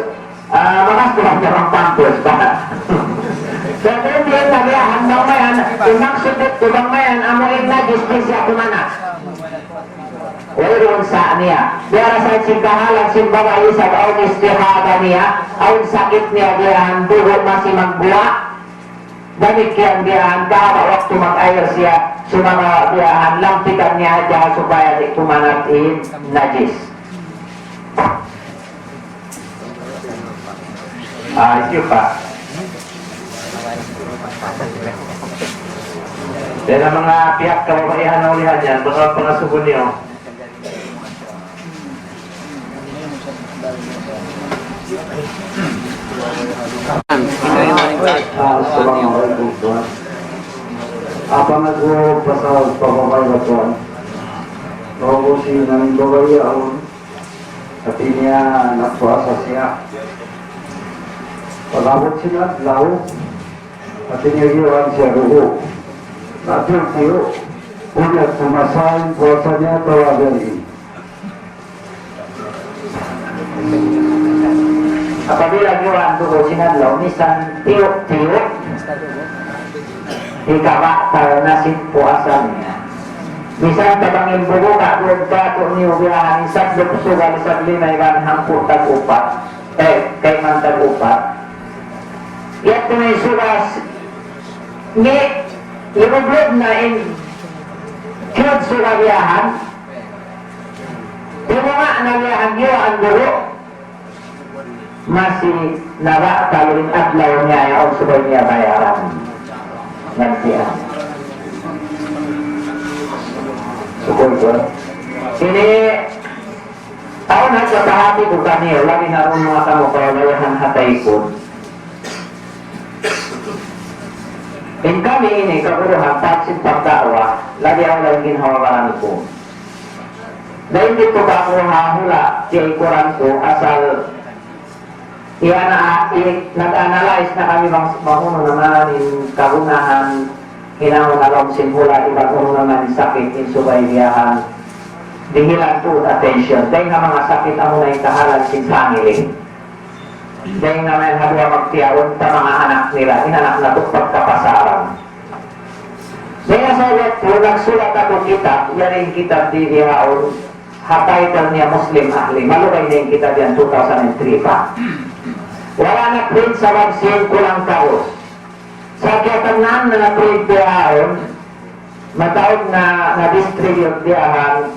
Ah, magas ko lang siya ng pampers ba? Sa tuwan siya na biya' bang mayan, in maksud ko bang mayan, amu in najis di' siya kumana. Wayruun sa' niya. Biya' ra sa sin kahalan sin babai isab awn istihada niya, awn sakit niya diyahan, dugu' masi magbuwa'. Damikkiyan diyahan, kahaba' waktu mag-ayar siya, sumagawa' diyahan, lampikan niya hadja supaya di' kumanat in najis. Ah, ito pa. Yan ang mga pihak kababaihan na ulihan yan, baka pangasubo niyo. Ah, assalamu alaykum, tuwan. Apa nagpapasal pa babai ba, tuwan? Babai sin babai yaun. Hati niya nagpuasa siya. Pag-abut sin adlaw, hati niya giyuan siya dugu'. Nagtiyu'-tiyu'. Bang niya kumasa in puasa niya atawa di'. Apabila giyuan dugu' sin adlaw, misan tiyu'-tiyu', hikabatal na sin puasa niya. Misan tabang in bugu' ka duun katu' niyu biyahan, isab dup suga, isab lima iban hangpu' tag-upat, eh, kayman tag-upat. Yadtu na in suga, ni, libublub na in kiyud suga biyahan, timunga' na biyahan giyuan dugu', masi nabatal in adlaw niya yaun, subay niya bayaran. Gantian. Sukul ko. Ini, awn na sa pahati ku kaniyu, labi na unu manga kamu kababayan ha Taykud. In kami ini, kaguruhan, pagsin pagda'wa, labi awn lagi' ginhawa-baran ku. Dayn didtu pa aku ha hula' tiyaykuran ku, asal iyana, i-, nag-analyze na kami bang, bang unu naman in kagunahan hinangun ha lawm sin hula', iban unu naman in sakit in subay biyahan dihilan tuud attention. Dayn ha manga sakit amuna in kahalan sin family. Dayn ha manga duwa magtiyaun pa manga anak nila, in anak natu' pagkapasaran. Dayn ha sabab yadtu, nagsulat aku kitab, yari in kitab di bihaun, ha title niya Muslim Ahli. Malugay na in kitab yan, two thousand three pa. Wala' na print sabab sin kulang kabus. Sa' kiyatannaan na na-print bihaun, mataud na, na-distribute bihaun,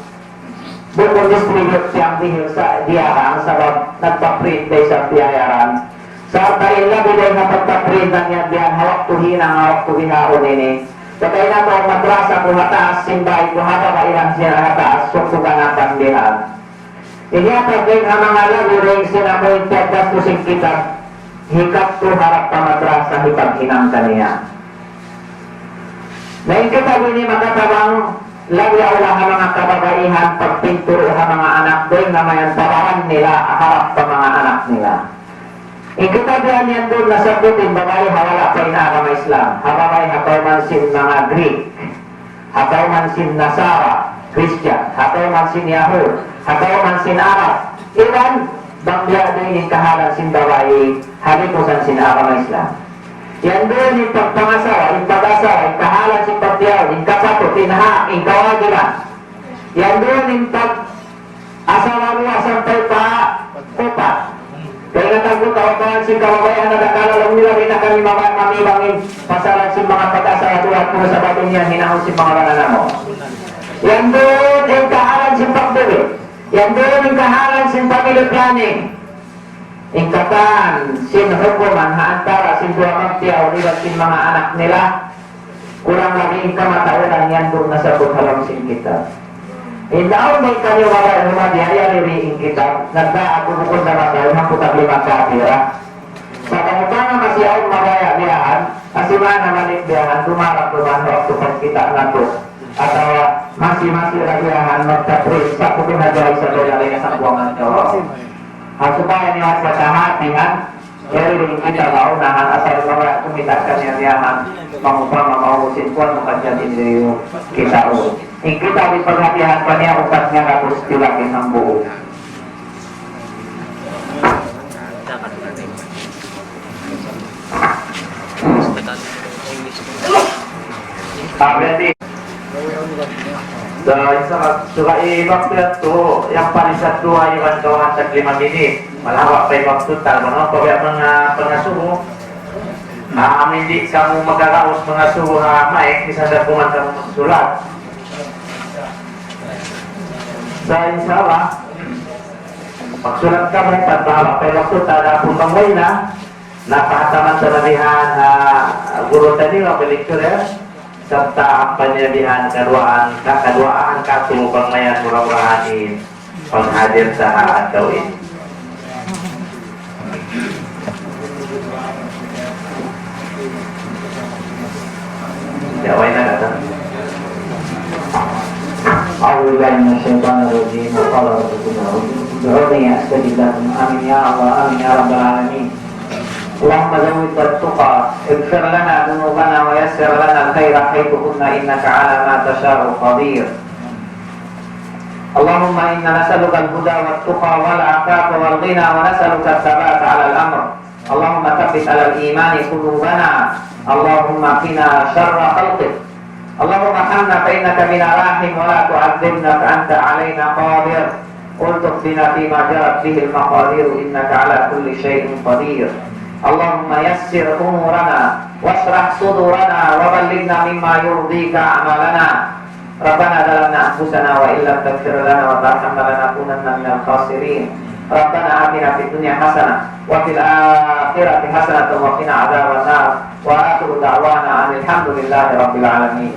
bukun distribute tiyang dihil sa' bihaun, sabab nagpa-print da isab bihaun. Sarta' in labi dayn ha pagpa-print na niya bihaun, ha waktu hinang, ha waktu bihaun ini. Pagka in aku madrasa ku ha taas, sin bāy ku ha baba', iban siya ha taas, suktu kanapan bihaun. Ini atas dayn ha manga labi dayn sin amu in piyaggastu sin kitab, hikadtu harap pa madrasa hipaghinang kaniya. Na in kitab ini makatabang labi awla ha manga kababaihan pagpinturu ha manga anak dayn ha mayan pa baran nila harap pa manga anak nila. In kitab yan, yan duun nasabbut in babai ha wala' pa in agama Islam. Ha babai ha kawman sin manga Greek, ha kawman sin Nasara, Christian, ha kawman sin Yahud, ha kawman sin Arab. Iban, bang biya' diin in kahalan sin babai ha lipusan sin agama Islam. Yan duun in pagpangasawa, in pag-asawa, in kahalan sin pagtiyaun, in kapatut, in hak, in kawajiban. Yan duun in pag-asawa duwa sampay pa upat. Kaingatan ku, kawaan sin kababayan, adakala laung nila di' na kami mabaya' mamibang in pasalan sin manga pag-asawa duwa, kunu' sabab in yan hinangun sin manga bana namu'. Yan duun in kahalan sin pagdili. Yan duun in kahalan sin family planning. In katan sin hukuman ha antara sin duwa magtiyaun iban sin manga anak nila, kurang labi in kamatauran yan duun nasabbut ha lawm sin kitab. In awn na in kaniyu mabaya' humadi, yari in kitab, nagdaak ku bukun na mabaya' hangpu' tag lima kapira. Sa' bang upama masi awn mabaya' biyahan, masi mana malik biyahan, dumarak duman waktu pagkita' natu'. Atawa masi-masi ra biyahan magtapris, sa' kung hadja isa pa yari na sa buwangan ka. Ha, supaya niya sa kahatihan, yari rin kita maunahan asal mabaya' kumita' kaniya biyahan, mangupama mausin kuwan, makajadin niyu kita. In kita di paghatihan pa niya, upat niya kapus tilakin hambuuk. Sabi natin. Sa' isa ka, suka i-back to yan, yan palisad duwa iban kaw hantag lima minit. Malawak pa i-back to tal. Manga pagya manga pangasubu. Ah, amin di' kamu magkakaus mangasubu ha mic, misan da kuman kamu magsulat. Sa' insya Allah, magsulat kamu, pagbawa pa i-back to tal, adapun bang way na, napahataman ta na bihan, ah, guru taniyu, lecturer, sarta' ampa niya bihan kaduwaan, ka-, kaduwaan katu' bang mayan mura-murahan in paghadir ta ha adlaw ini. Ya, way na kata. أعوذ بالله من الشيطان الرجيم. وقال ربكم ادعوني أستجب لكم. آمين يا الله، آمين يا رب العالمين. اللهم زودنا التقى، اغفر لنا ذنوبنا ويسر لنا الخير حيث كنا إنك على ما تشاء قدير. اللهم إنا نسألك الهدى والتقى والعفاف والغنى ونسألك الثبات على الأمر. اللهم ثبت على الإيمان قلوبنا. اللهم قنا شر خلقك. اللهم ارحمنا فإنك بنا راحم ولا تعذبنا فأنت علينا قادر. الطف بنا فيما جرت به المقادير إنك على كل شيء قدير. اللهم يسر أمورنا واشرح صدورنا وبلغنا مما يرضيك أعمالنا. ربنا ظلمنا أنفسنا وإن لم تغفر لنا وترحمنا لنكونن من الخاسرين. ربنا آتنا في الدنيا حسنة وفي الآخرة حسنة وقنا عذاب النار. وآخر دعوانا أن الحمد لله رب العالمين.